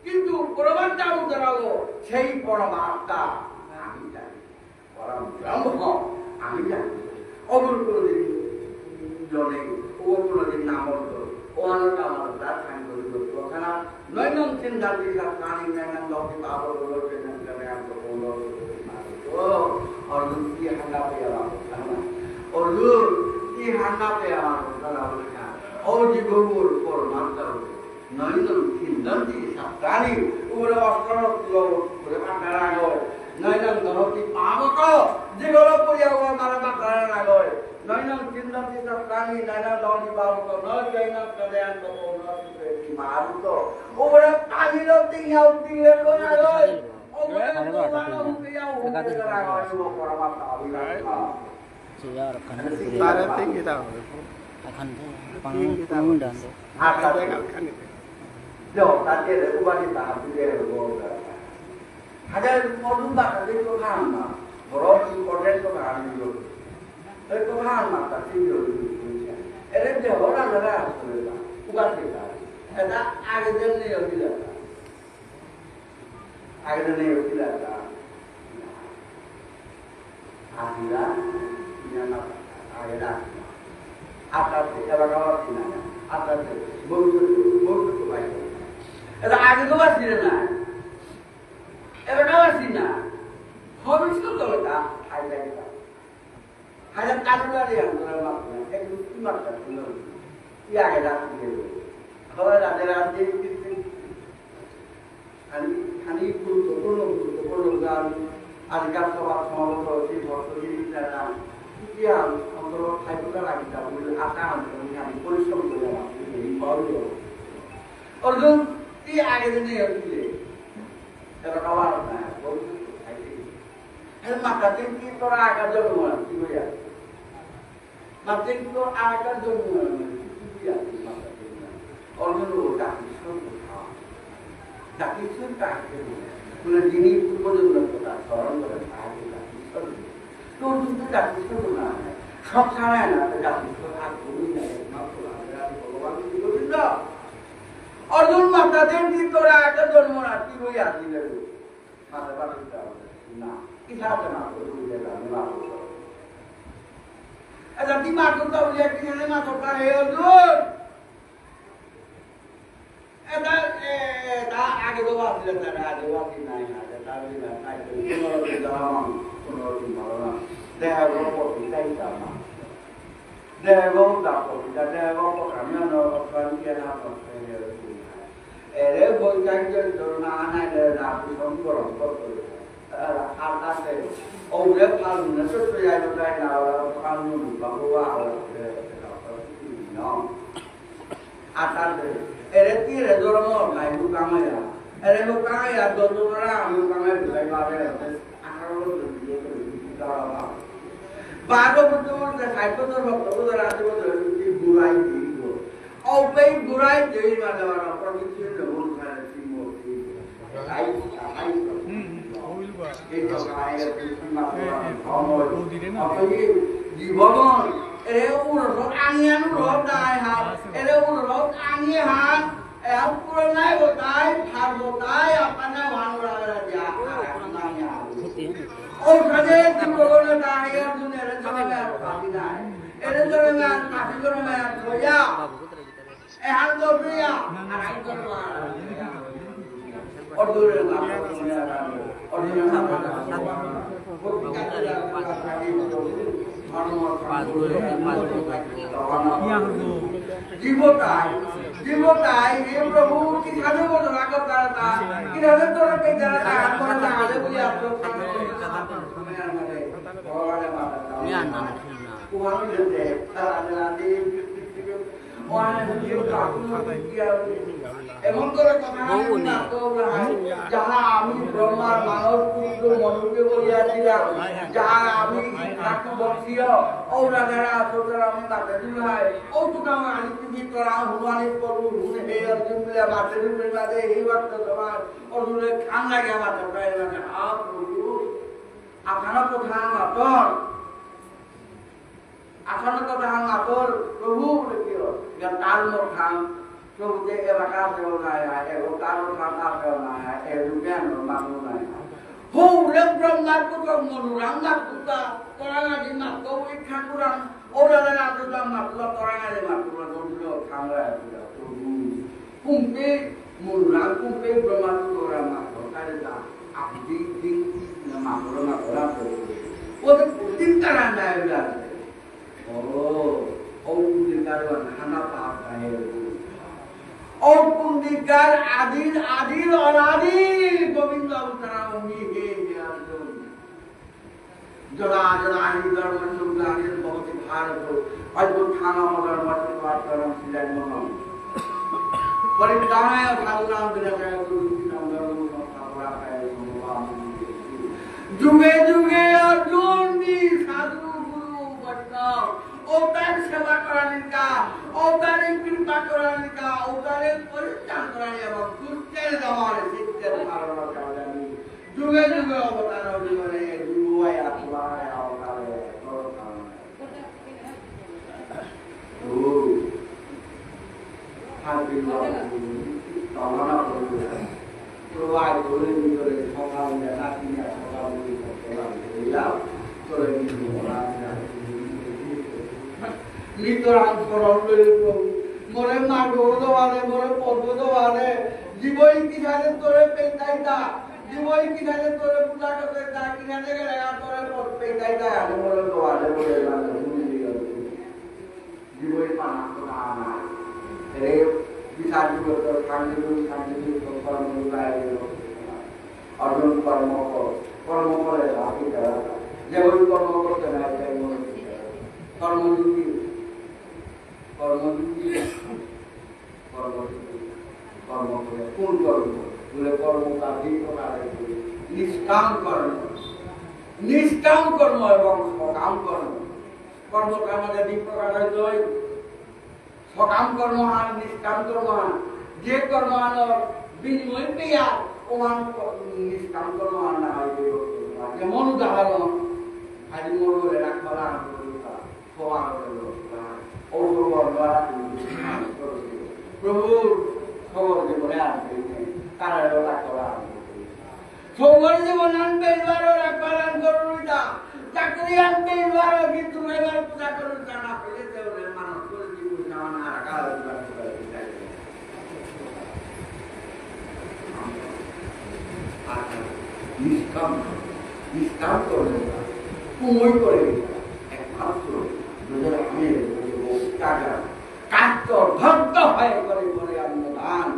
কিন্তু পরমাত্মা উদ্ধার হলো সেই পরমাত্মা আমি জানি। পরম ব্রহ্ম আমি জানি। অগুর কোনোদিন জনে, ও কোনোদিন নাম হতো, ও আলোটা আমার উদ্ধার খান করি করতো। ওখানে নৈনং ছিন্দান্তি শাস্ত্রাণি, নৈনং দহতি পাবকো, নৈনং কারয়ন্তি তপো। অর্জুন, কি হাঙ্গা পেয়ে আমার কথা না? অর্জুন, কি হাঙ্গা পেয়ে আমার কথা না? ও জীবগুর পরমাত্মা। নৈনং ছিন্দান্তি শাস্ত্রাণি, উগরে অস্ত্র রত্ন করে মাতারা গয়। নৈনং দহতি পাবকো, যেগুলো পড়িয়া উগরে মারা মাতারা গয়। নৈনং ছিন্দান্তি শাস্ত্রাণি, নৈনং দহতি পাবকো, ন চৈনং কারয়ন্তি তপো, ন চৈতি মারুতো। উগরে পানির তিঙা উত্তীর্ণ করে গয়। উগরে মানে বাবা, পানি উত্তীর্ণ করে গয়, পরমাত্মা অবিনাশী। তারে তিন কিতা হবে? এখন তো পানি তিন কিতা পানি হবে? ডাল দে। আচ্ছা, দেও, তাতে রে, উবাদি তাহা দিলে রে, বড় কথা। হাজার মজুম বাটা দিয়ে তো খান না, বড় important তো খান দিল। এই তো খান না, তা ঠিক হয়ে গেছে। এরে দেহ রাজারা আসলে না, উবাদি তা। এটা আগে দিন নেই, ওই দিন। আগের দিনে উঠিলা তা। আসিলা, ইয়া না, আগে আসিলা। আস্তে আস্তে, এবার আবার আসিলা না। আস্তে আস্তে, বলতে, বলতে তো বাইরে। এটা আগে তো আসিল না। এবার আবার আসি না। ভবিষ্যৎ তো এটা, আগে আসিলা। হাজার কালুরারে আন্দোলন মাত্র, একটু কি মাত্রা ছিল? কি আগে রাত দিয়ে দেবে? সবাই রাতে রাত দিয়ে দিচ্ছেন। খালি, খালি গুরুত্বপূর্ণ, গুরুত্বপূর্ণ গান, আজকাল সভা সমাবেশ হচ্ছে, ভক্তগিরি তারা, কি আর অন্তর থাইপুরা লাগি তা বলে আশা আনতে আমি খালি পরিশ্রম করে আমার এই পাওয়া। অর্জুন, কি আগে দিনে হচ্ছে? এবার আবার না, বলছে, খাইতে গেছে। এর মাথা দিন কি তোরা আগা জন্ম না, কি বলিয়া? মাথা দিন তো আগা জন্ম না, কি বলিয়া? মাথা দিন না। অর্জুন ও জাতির সঙ্গে খাওয়া। জাতির সঙ্গে কাকে বলে? মানে যিনি পূর্বজন্মের কথা স্মরণ করেন, তাহাকে জাতির সঙ্গে। তো অর্জুন তো জাতির সঙ্গে না, সব ছাড়ায় না, তো জাতির সঙ্গে আর কোনোই নাই, একমাত্র রাধে রাধে ভগবান শ্রী গোবিন্দ। অর্জুন মাথা দিন কি তোরা আগা জন্ম না, কি বলিয়া দিলে? মাথা পাঠিয়ে দেওয়া হবে। না, কিসাতে মাথা তুলে দেওয়া হবে? এটা কি মাথা তুলে, কিসাতে মাথা পাঠিয়ে অর্জুন? এটা, এ, এটা আগে তো আসলে তারা আগে আসি নাই, আগে তার ওই না, তাই তো কোনো রকম জানা না, কোনো রকম ভালো না। দেখা গেল পথে তাই জানা। দেখা গেল তারপর, দেখা গেল পথে আমি অন্য রকম জ্ঞান আর করতে গেলে এরে বৈজ্ঞানিক যন্ত্র না আনাইলে না বিসম্বরণ করতে। আর আছে, ওরে ফাল্গুনে তো তৈরি যায় না, ওরা ফাল্গুন বাবু আর না। আতাতে, এরে তীরে জন্ম নাই, হুকামাইয়া। এরে হুকামাইয়া, যত বড় আমি হুকামাইয়া বুঝাই পারে। আঠারো বছর দিয়ে তো বিদ্যুৎ দেওয়া হয়। বারো বছর বলতে ষাট বছর, সত্তর বছর, আশি বছর, যদি বুড়াই দিয়ে দিল। অপেই বুড়াই দিয়ে মানে আমার প্রভৃতি মন খারাপ কি মূর্তি। তাই, তাই তো। এই তো কায়ে পৃথিবী মাত্র ধর্ম। অপেই জীবন, এরে উড়ো আনিয়ান রোড নাই হাত, এরে উড়ো আনিয়ে হাত। এ, পুরো নাই হতাই, ফার হতাই, আপনার মানু রাগা দিয়া, আপনার মানু। ও কাজে কি বলবো না, তাই আর দুনিয়ার জন্য আর কাফি নাই। এর জন্য আর কাফি জন্য আর খোঁজা। এ হাত তো প্রিয়া, আর আই করবো আর। অর্জুনের নাম, অর্জুনের নাম। জীবতাই, জীবতাই, হে প্রভু, কিভাবে বলো রাখো তারা তা? কিভাবে তোরা কে যারা তা? আমরা তা আলে বলি, আপনার সামনে বলি, ভগবানের মাতা তা। ওয়ান হইতে, তারা আলে আলে, ওয়ান হইতে, এমন করে কথা বউ নেই। মাতৌ নাই, যাহা আমি ব্রহ্মার মানস পুত্র মনুকে বলিয়াছিলাম, যাহা আমি ঠাকুর বংশীয়, ও রাজারা সুতরাং আমি মাতে দিলাই, ও তুকাম আমি তুমি তোরা হুমানি করু হুন হে অর্জুন মিলে মাতে দিলে মাঝে এই বাক্য তোমার অর্জুনের খান লাগে আমার তোমরা এর মাঝে, হা প্রভু, আপনার কথা মাতর। আসন্ন কথা হান মাতর প্রভু বুলে কিয়? ইয়া তার মত হান, প্রভু যে এলাকা সেও নাই, এগো তার মত হান আসেও নাই, এ রূপে আনো মানু নাই। হৌরে ব্রহ্মার পুত্র মনুরাং মাতুতা, তোরা নাকি মাতৌ ইচ্ছা করাং, ওরা না মাতুতা মাতুতা, তোরা নাকি মাতুতা, দৌড় খামরা, প্রভু। কুম্পে মুরুরা, কুম্পে ব্রহ্মা তো তোরা মা, তোরা রে দা, আদি দিন না মা, তোরা মা, তোরা তো। ও তো কুন্দিন তারা নাই উড়া। ও, ও কুন্দিন তারা খানা পাপ নাই। ও কুন্দিকার আদির, আদির অনাদি গোবিন্দ অবতারা মি হে হে অর্জুন। যদা যদা হি ধর্মস্য গ্লানির্ভবতি ভারত, অভ্যুত্থানমধর্মস্য তদাত্মানাং সৃজাম্যহম্। পরিত্রাণায় সাধূনাং বিনাশায় চ দুষ্কৃতাং ধর্মসংস্থাপনার্থায় সম্ভবামি যুগে যুগে। যুগে যুগে অর্জুন মি সাধু গুরু বৈষ্ণব, অতার সেবা করানিকা, অতার কৃপা করানিকা, অতার পরিত্রাণ করানি এবং দুষ্টের দমন, শিষ্টের পালন করানি। যুগে যুগে অবতার অভিমানে যুগ আয়া তোমার অবতারে অবতার। ও, হাবিল বাবু, তমনা করবে। তো আজ ধরে নিজরে সকাল বেলা, দিনে সকাল বেলা, সকাল বেলা, তোরে নিজে বলা, নিজে নিতরাং স্মরণ করে প্রভু। মোরে মার্গ দেওয়ারে, মোরে পথ দেওয়ারে, জীবই কিসারে তোরে পেইতাইতা, জীবই কিসারে তোরে পূজা করতে তা, কিসারে গেলে আর তোরে পথ পেইতাইতা, আর মোরে দেওয়ারে, মোরে মার্গ দেওয়ারে। জীবই পানা তো না নাই। এরে বিচার যুগত শান্তি যুগ, শান্তি যুগ, কর্ম যুগ আয় গেল। অর্জুন কর্ম কর, কর্ম করে রাখি যারা। যে ওই কর্ম করতে নাই, তাই মনে করতে হয়। কর্মযোগী, কর্মযোগী, কর্মযোগী, কর্ম করে। কোন কর্ম? বলে কর্ম তার দুই প্রকার আছে। নিষ্কাম কর্ম, নিষ্কাম কর্ম এবং সকাম কর্ম। কর্ম তার মধ্যে দুই প্রকার হইতে হয়। সকাম কর্ম আর নিষ্কাম কর্ম আর। যে কর্ম আর বিনিময় পেয়া ওমান ক-, নিষ্কাম কর্ম আর না হয় যে কর্ম আর। যেমন উদাহরণ, আজি মোর ঘরে রাখবালা আনন্দ করুতা, সবার ঘরে রাখবালা, ও সবার ঘরে রাখবালা, প্রভু সবার জীবনে আনতে নেই, তারা রাখবালা আনন্দ করুতা। সৌগর জীবন আনতে এবারও রাখবার আন করুইতা। চাকরি আনতে এবারও কিন্তু এবার পূজা করুইতা না পেলে তো ওদের মানুষ করে জীবন জামান আর কাল পূজা করে দিতে। আর নিষ্কাম, নিষ্কাম করে, কুময় করে, একমাত্র নজর আমি টাকা কাজ তো ধৈর্য হয়ে করে করে আনন্দ দান।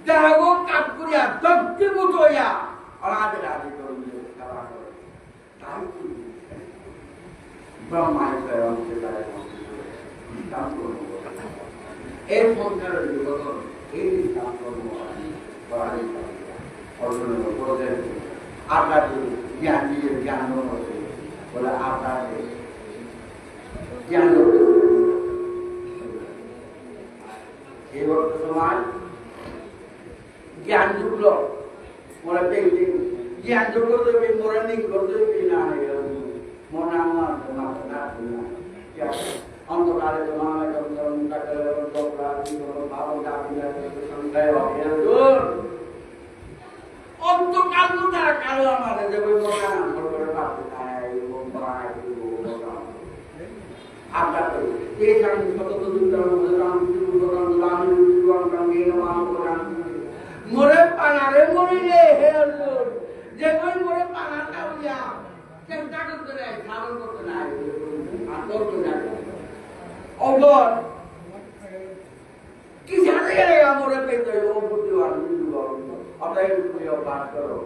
যাহাগো কাজ করিয়া দগ্ধীভূত হইয়া অনাদির আদি ধর্মীয় সেবা করে। তাই কি? ব্রহ্মায় স্বয়ং সেবায় সংযুক্ত হয়ে দৃষ্টান্ত অনুভব করে। এই সংসারের বিগত এই দৃষ্টান্ত অনুভব করা যায়। অর্জুনের উপর যে আধ্যাত্মিক জ্ঞান দিয়ে জ্ঞান গ্রহণ করে, বলে আধ্যাত্মিক জ্ঞান গ্রহণ করে। এই অর্থ সমাজ জ্ঞান যুগল, মোরা পেইতে, জ্ঞান যুগল তো পেই, মোরা নিগল তো পেই না, মোরা না, না, না, না, না। অন্ধকারে তোমার একদম তাকে চক্রাদি কোনো ভাব জাতি না, সংখ্যায় অভিযোজন। অন্ধকার তারা কালো আমাদের যে ওই মোরা না, মোরা করে বাঁচতে চায়, ও বাঁচতে, ও বাঁচতে। আধ্যাত্মিক। তেষাং সততোদ্যতাং ভজতাং পিতৃভূততাং দদামি রুচির্বাং কাঙ্ক্ষেন মাং পদাং। মোরে পানারে মরিলে হে অর্জুন, যে কই মোরে পানা কাউয়া, চেষ্টা করতে নাই, ধারণ করতে নাই, আর করতে নাই। অর্জুন, কিসারে এরে আমরে পেতে ও বুদ্ধিমান হিন্দু ধর্ম। অতএব তুমি অভ্যাস করো।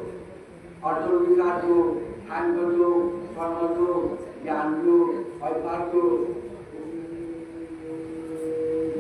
অর্জুন বিচার যোগ, সাংখ্য যোগ, কর্ম যোগ, জ্ঞান যোগ, অভ্যাস যোগ।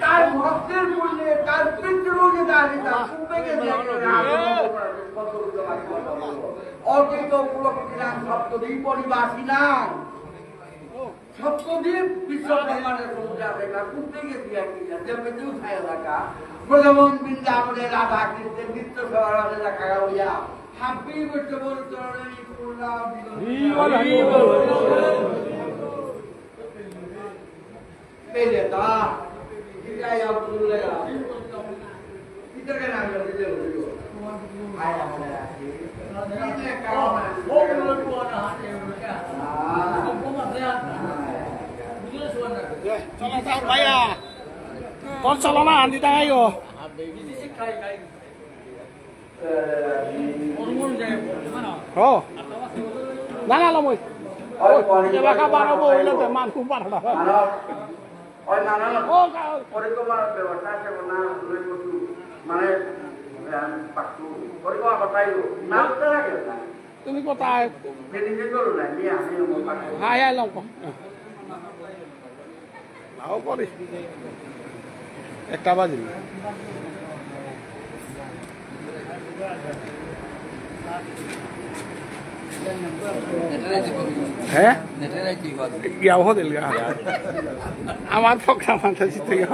তার ভক্তের পুণ্যে, তার পিতৃ রোগে দাঁড়িয়ে তার কুম্ভে গিয়ে দেখে রাম অতীত পুলক দিলাম সপ্তদ্বীপ নিবাসিনাং। সপ্তদ্বীপ বিশ্ব ব্রহ্মাণ্ডের সমুদ্র দেখা কুম্ভে গিয়ে দিয়ে কি যে পেটেও খায় দেখা। ব্রজবন বৃন্দাবনে রাধা কৃষ্ণের নিত্য সেবা রাধে দেখা হইয়া। হাবি বৈষ্ণবর চরণে পূর্ণা বিনতি। হরি বল, হরি বল। ভাইয়া, তোর চলো না, আন্দি টাঙাইও। ও। না, না, লমই। এলাকা বারো বইলে তো মান খুব বারো না। ওই নানা ও, কা- পরিকল্পনার ব্যবস্থা আছে না, দুই বছর, মানে, আহ, পাকু, পরিকল্পনা কথাই, নাম তো লাগে না। তুমি কোথায়? যে নিজে করো না, নিয়ে আমি আমার পাকু। হ্যাঁ, হ্যাঁ, লঙ্ক। নাও করি। একটা বাজিল। হ্যাঁ? ইয়া, ও দিল গা। আমার প্রোগ্রাম আছে, জিতে গেল।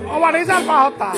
আমার রেজাল্ট পাহতা।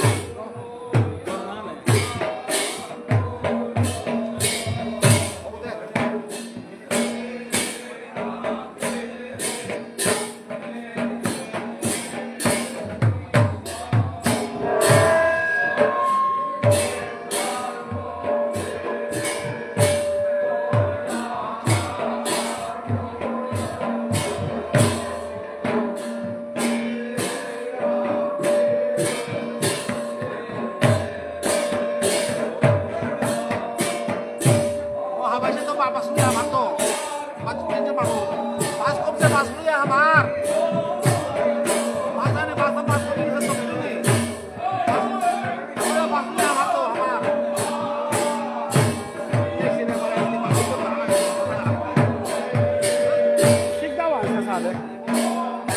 ঠিক দাও আছে সালে।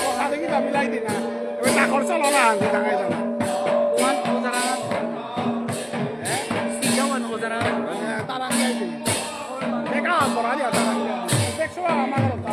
ও সালে কি দাবি লাই দিনা? এবার না খরচ হলো না, আমি টাকাই দাও। ওয়ান ও যারা, সিজা ওয়ান ও যারা। হ্যাঁ, তারা আমি আইছি। দেখা করা দিয়া তারা আমি আইছি। দেখছো আমার কথা।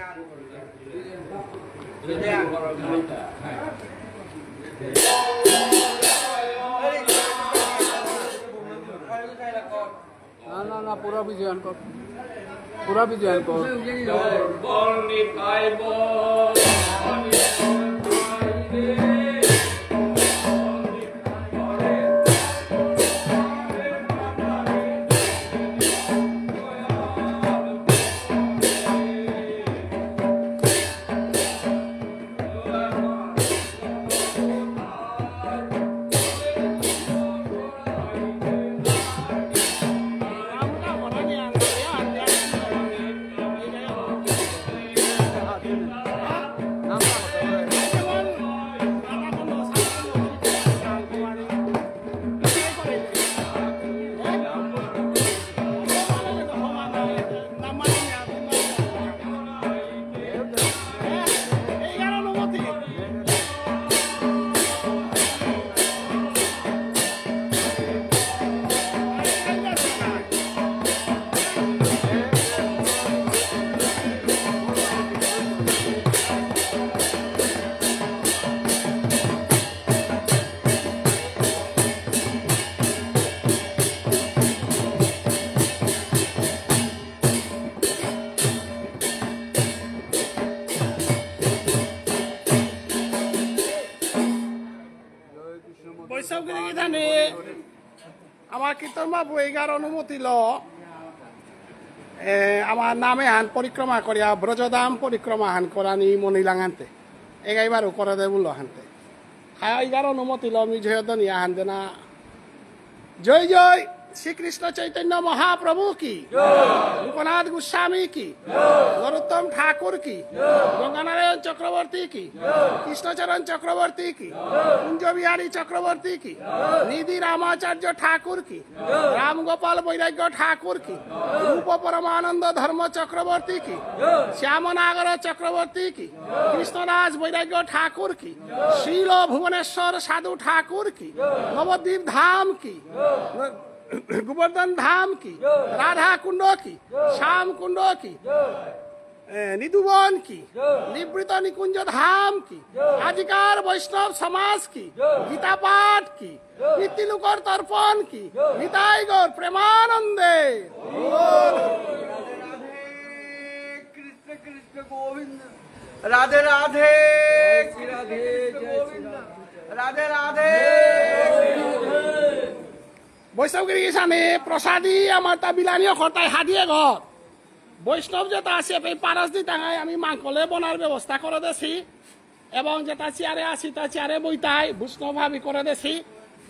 না, না, না, পুরা বিজয় আনকর। পুরা বিজয় আনকর। বৈষ্ণব গিরি গিথানি, আমার কীর্তন বাবু এইগার অনুমতি ল, এ, আমার নামে হান পরিক্রমা করিয়া ব্রজধাম পরিক্রমা হান করানি মনিলাঙান্তে। এগাইবার করে দে বললো হানতে। হ্যাঁ, এইগার অনুমতি ল, মি জয়ধ্বনি আহান দেনা। জয় জয় শ্রীকৃষ্ণ চৈতন্য মহাপ্রভু কি? জয়। রূপনাথ গোস্বামী কি? জয়। নরোত্তম ঠাকুর কি? জয়। গঙ্গানারায়ণ চক্রবর্তী কি? জয়। কৃষ্ণচরণ চক্রবর্তী কি? জয়। কুঞ্জ বিহারী চক্রবর্তী কি? জয়। নিধি রামাচার্য ঠাকুর কি? জয়। রামগোপাল বৈরাগ্য ঠাকুর কি? জয়। রূপ পরমানন্দ ধর্ম চক্রবর্তী কি? জয়। শ্যামনাগর চক্রবর্তী কি? জয়। কৃষ্ণদাস বৈরাগ্য ঠাকুর কি? জয়। শ্রীল ভুবনেশ্বর সাধু ঠাকুর কি? জয়। নবদ্বীপ ধাম কি? জয়। গোবর্ধন ধাম কি? জয়। রাধা কুণ্ড কি? জয়। শ্যাম কুণ্ড কি? জয়। এ, নিধুবন কি? জয়। নিভৃত নিকুঞ্জ ধাম কি? জয়। আজিকার বৈষ্ণব সমাজ কি? জয়। গীতা পাঠ কি? জয়। পিতৃলোকর তর্পণ কি? জয়। নিতাই গৌর প্রেমানন্দে। কৃষ্ণ কৃষ্ণ গোবিন্দ। রাধে রাধে। কৃষ্ণ কৃষ্ণ গোবিন্দ। রাধে রাধে। বৈষ্ণব গিরি গিথানি, প্রসাদী আমার তা বিলানি অকরতাই হাদিয়ে ঘর। বৈষ্ণব যেতা আছে, এই পারস দি টাঙাই আমি মাংকলে বনার ব্যবস্থা করে দেছি। এবং যেতা চেয়ারে আসি, তা চেয়ারে বইতাই, বৈষ্ণব ভাবি করে দেছি।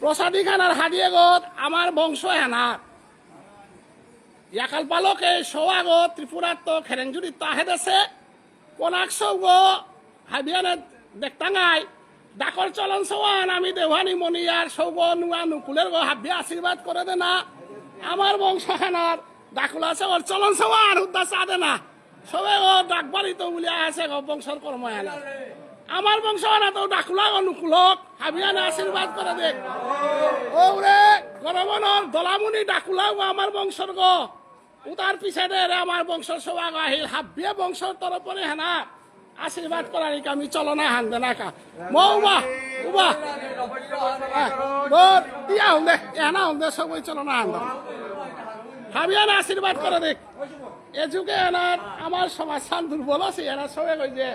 প্রসাদী খানার হাদিয়ে গত আমার বংশ হেনার। ইয়াকাল পালকে সৌ আগত ত্রিপুরাত্ত খেরেংজুরিত্ত আহে দেছে। কোনাক সৌগ হাবিয়ানে দেখতাঙাই। ডাকর চলন সৌহান আমি দেওয়ানি মনিয়ার সৌগ নুয়া নুকুলের গো হাবিয়া আশীর্বাদ করে দেনা। আমার বংশ হানার ডাকুলা সৌর চলন সৌহান হুদ্দা চা দেনা। সবে গো ডাকবারি তো বুলিয়া আছে গো বংশর কর্ম হানা। আমার বংশ হানা তো ডাকুলা গো নুকুলক হাবিয়ানে আশীর্বাদ করে দেখ। ওরে গরমনর দলামুনি ডাকুলা গো আমার বংশর গো। উতার পিছে দে রে আমার বংশর সৌগ আহিল, হাবিয়ে বংশর তরফরে হেনা আশীর্বাদ করার ইকা আমি চলনা হান দেনা কা। মো উবা, উবা। হ্যাঁ, দৌড়, ইয়া হন দে, এনা হন দে, সবই চলনা হান দে। হাবিয়ানে আশীর্বাদ করে দেখ। এ যুগে এনার আমার সমাজ সান দুর্বল আছে, এনা সবে কই যে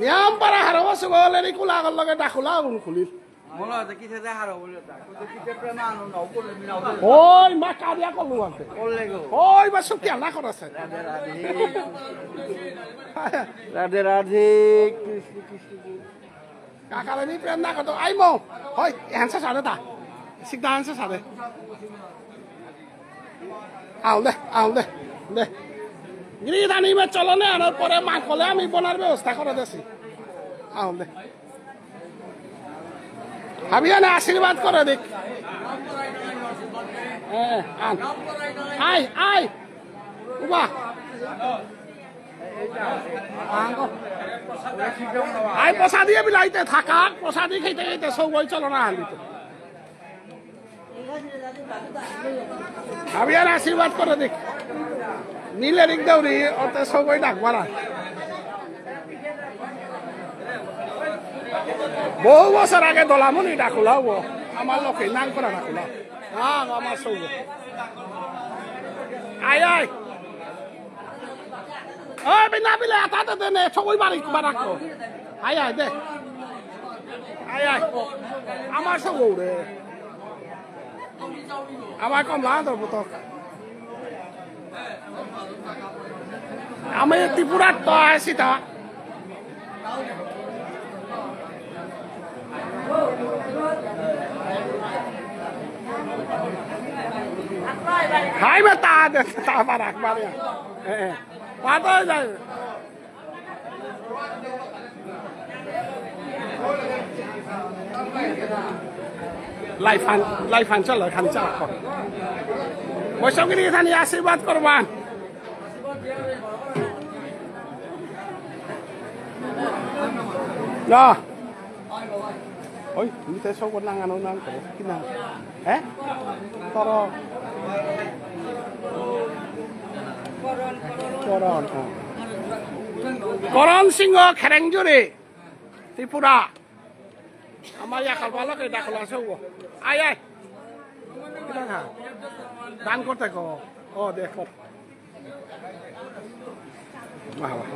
নিয়াম পারা হারবা সুগলের ইকুলা আগর লগে ডাকুলা আগুন খুলিল। মনে হয় তো কিসে দেখা রো বলে তা। কিন্তু কিসে প্রেম আনো না, উপরে মিলাও। ওই মা কাবিয়া করলু আনতে। করলে গো। ওই মা সুখী আল্লাহ করেছে। রাধে রাধে। রাধে রাধে, কৃষ্ণ কৃষ্ণ। কাকালে নি প্রেম না করতো। আই মো। হই, এহানসে সারে তা। সিদ্ধা এহানসে সারে। আও দে, আও দে, দে। গিরি গিথানি মে চলো নে, আনার পরে মাংকলে আমি বনার ব্যবস্থা করে দেছি। আও দে। হাবিয়ানে আশীর্বাদ করে দিক। হ্যাঁ, আন। আই, আই। উবা। আই প্রসাদী বিলাইতে থাকা, প্রসাদী খেতে খেতে সৌগ চলনা আনলিত। আমি আর আশীর্বাদ করে দিক। নীলে দিক দৌড়ি, ওতে সবই ডাক বাড়া। বহু বছর আগে দলামুনি ডাকুলাও গো। আমার লোকে নাম করা ডাকুলাও। হ্যাঁ, আমার সৌগ। আয়, আয়। ওই বিনা বিলে আতা দে দে নে, সবই বাড়ি বাড়াকো। আয়, আয়, দে। আয়, আয়। আমার সৌগ রে। আমার কমলা তো বুতক। আমি ত্রিপুরার তো আসি তা। হাই বা তা দে, তা পারাক বাড়িয়া। এ, এ। পাতা যায়। লাইফ হান, লাইফ হান চলো, খান চা কর। বৈষ্ণবগিরি এখানে আশীর্বাদ করবান। না। ওই, তুমি তো সব নাঙানো নাঙ করো, কি নাঙ? হ্যাঁ? করো। করণ, হ্যাঁ। করণ সিংহ খেরেংজুরি, ত্রিপুরা। আমার ইয়া কালবালকে ডাকলা সব। আয়, আয়। কি দেখা? দান করতে কো। ও, দেখো। বাহ, বাহ।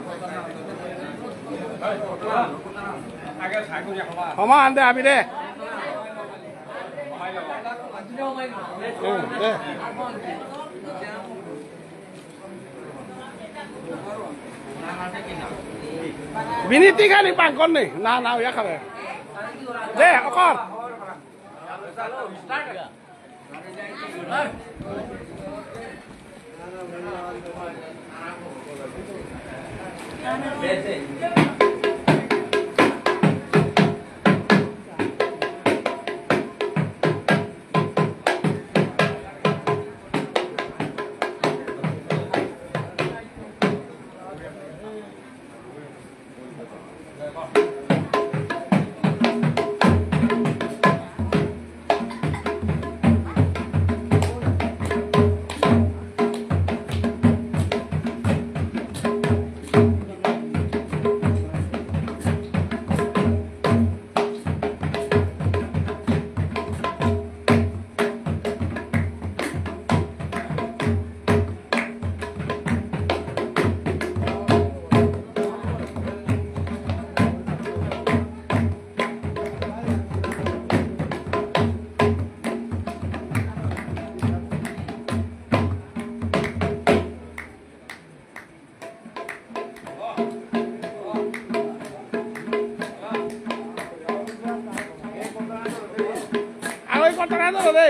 ক্ষমা আনতে আমি রে। হুম, দে। বিনীতি খালি পাঙ্কন নেই। না, না, ইয়া খাবে। দে, অকর। আড়াই কত টাকা দেবো রে?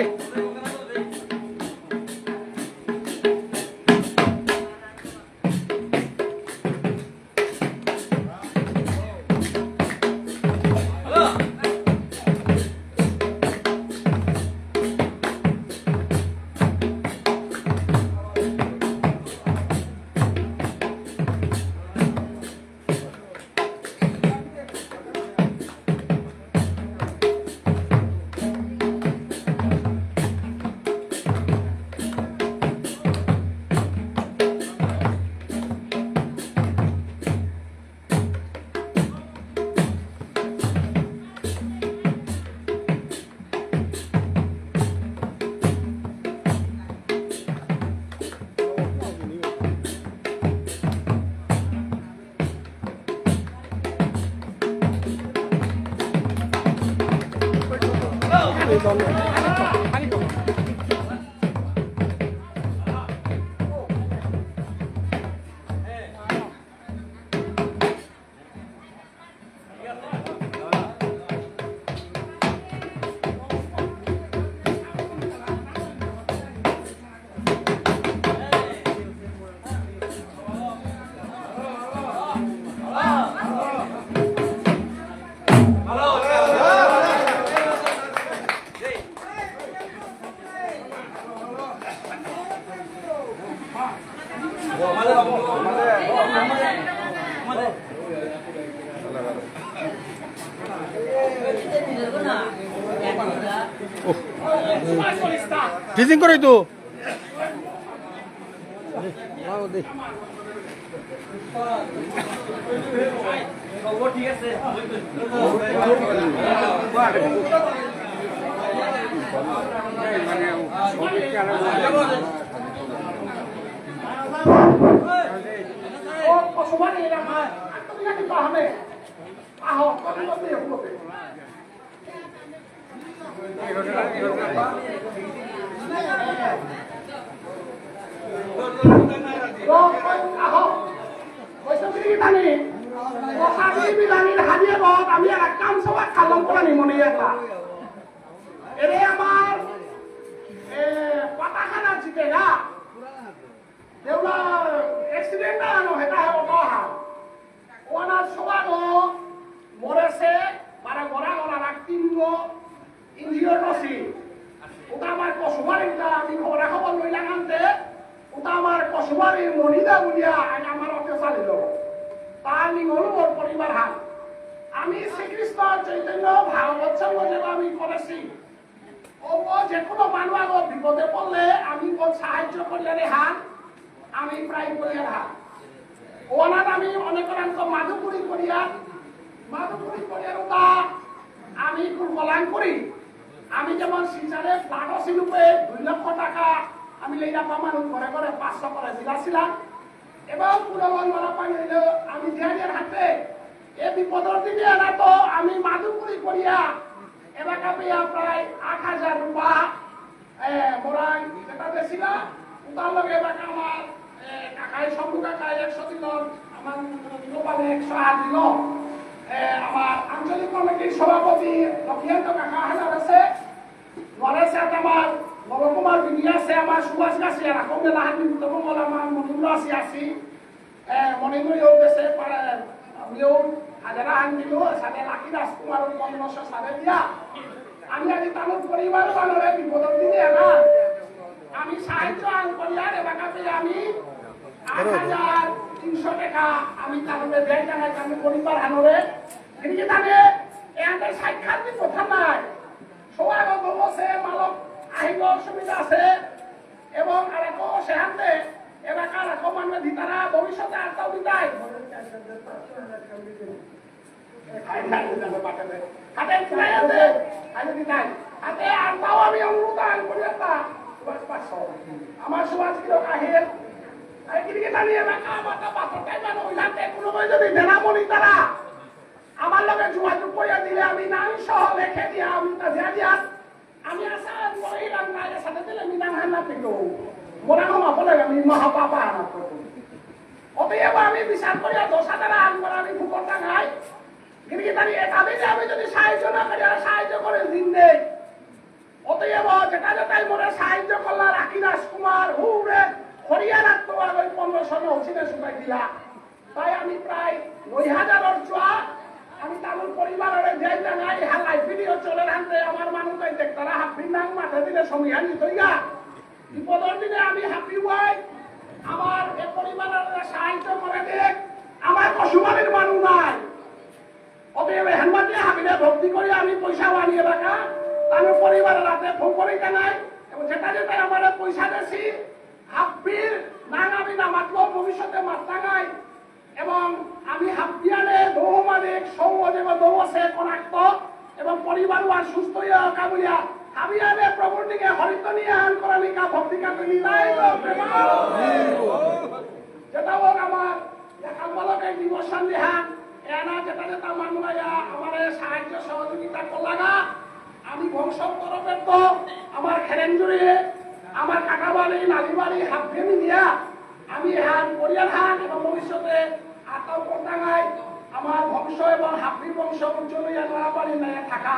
টিচিং করে তো। এরে আমার, এ, পাতাখানা জিতে না। দেউলা accident না আনো, হেটা হে অটো আহা। ওনার সবাগো মরেছে, বারো গড়া গড়া রাখতিনগো, ইঞ্জিও নসি। ওটা আমার কসুমারি, ওটা আমি খবরা খবর লইলাম আনতে, ওটা আমার কসুমারি মনিদা বুলিয়া, আজ আমার অটো চালিল। তার নিঙলু ওর পরিবার হান। আমি শ্রীকৃষ্ণ চৈতন্য ভাগবত সংঘ যেবা আমি করেছি, ও, ও যে কোনো মানু আগো বিপদে পড়লে আমি ও সাহায্য করিয়ার হান, আমি প্রায় করিয়ার হান। ওনার আমি অনেক অনেক মাধুপুরি করিয়ার, মাধুপুরি করিয়ার ওটা আমি খুব কল্যাণ করি। আমি যেমন শিলচরে ফ্ল্যাট শিল্পে দুই লক্ষ টাকা আমি লেইরা পামানো ঘরে ঘরে পাঁচশো করে দিলাছিলাম। এবং পুরো মন মারা পানি হইল আমি ধ্যানের হাতে এ বিপদর দিনে এরা তো আমি মাধুপুরি করিয়া এলাকা পেয়া প্রায় আট হাজার রুপা, এ, মোরাই যেটা বেশিলা, উতার লগে এলাকা আমার, এ, কাকাই শম্ভু কাকাই একশো দিল, আমার গোপালে একশো আট দিল, এ, আমার আঞ্চলিক কমিটির সভাপতি লক্ষ্মীকান্ত কাকা হাজার আছে, নরেশ আছে আমার নবকুমার বিবি আছে, আমার সুভাষ গাছি আর এখন মেলা হাত নিতে বলা আমার মনিপুর আসি আসি। এ, মণিপুরী হোক দেশে পারে, আমিও হাজারা আন দিল, সাথে লাকি রাজকুমার পনেরোশো সাড়ে দিয়া। আমি আজ তানুর পরিবার বানালে বিপদর দিনে এরা। আমি সাহায্য আন করিয়ার এলাকাতে আমি আট হাজার তিনশো টাকা আমি তানুরে দেয় টাকায় আমি পরিবার আনরে। কিন্তু তাহলে এ আমাদের সাক্ষাৎ কথা নাই। সবার বলছে মালক আহিব অসুবিধা আছে। এবং আর এক সেহান্তে এলাকার এক মানুষ দিতারা ভবিষ্যতে আর তাও দিতাই। হাতে দিতাই আছে, আমি দিতাই। হাতে আর তাও আমি অনুরোধ আন করি একটা সুভাষ পাঁচশো। আমার সুভাষ কিলো কাহিল। আর কি দিকে জানি এলাকা আমার তা পাথর টাইম আর ওই হাতে কোনো ভাই যদি দেনা বলি তারা আমার লগে যোগাযোগ করিয়া দিলে আমি নাম সহ লেখে দিয়া আমি তা দিয়া দিয়া আমি আশা করি রান্না সাথে দিলে আমি নাম হান্না পেল। মোরা মামা বলে আমি মহাপাপা হানা করব। অতএব আমি বিচার করিয়া দশ হাজার আন করে আমি ফুকর টাঙাই। গিরি গিরি এটা দিলে আমি যদি সাহায্য না করি আর সাহায্য করে দিন দেই। অতএব যেটা যেটাই মোরে সাহায্য করলা রাখি রাজকুমার হুরে হরিয়ানার তো আর ওই পনেরোশো নৌসিনে শুকাই দিলা। তাই আমি প্রায় নয় হাজার অর্চুয়া, আমি তানুর পরিবাররে যাই জানাই, হালাই ভিডিও চলে রাখতে আমার মানুষ তাই দেখতারা হাফির নাম মাথা দিলে সমিহানি তৈয়া। বিপদর দিনে আমি হাফি হই, আমার এ পরিবাররে সাহায্য করে দেখ, আমার কসুমারির মানুষ নাই। অতএব হেনমাতে হাবিরে ভক্তি করে আমি পয়সা আনিয়ে রাখা, তানুর পরিবারর রাতে ফোন করে জানাই, এবং যেটা যেটা আমার পয়সা দেছি, হাফির নাম আমি না মাতলো, ভবিষ্যতে মাততাঙাই, এবং আমি হাবিয়ানে দৌ মালিক সৌ অজেব দৌ আছে কনাক্ত এবং পরিবার ওয়ান সুস্থ ইয়া কাবুলিয়া হাবিয়ানে প্রভুর দিকে হরিত নিয়ে আন করানিকা ভক্তিকা তুমি নাই গো প্রেমা। যেটা হোক আমার দেখাল বালকে ডিভোশন দিহান এনা যেটা যেটা মানুয়া আমারে সাহায্য সহযোগিতা করলাগা আমি বংশ তরফের তো আমার খেরেঞ্জুরি, আমার কাকাবাড়ি, নালিবাড়ি, হাফে মিলিয়া আমি এহান করিয়ার হান এবং ভবিষ্যতে আতাও করতাঙাই আমার বংশ এবং হাফি বংশ উজ্জ্বল হইয়া নালিবাড়ি নিয়ে থাকা।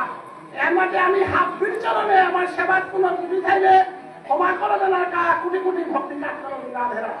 এর মাঝে আমি হাফির চরণে আমার সেবাত কোনো ত্রুটি থাইলে ক্ষমা করে দেনার কা কোটি কোটি ভক্তি কাজ করে না ধরা।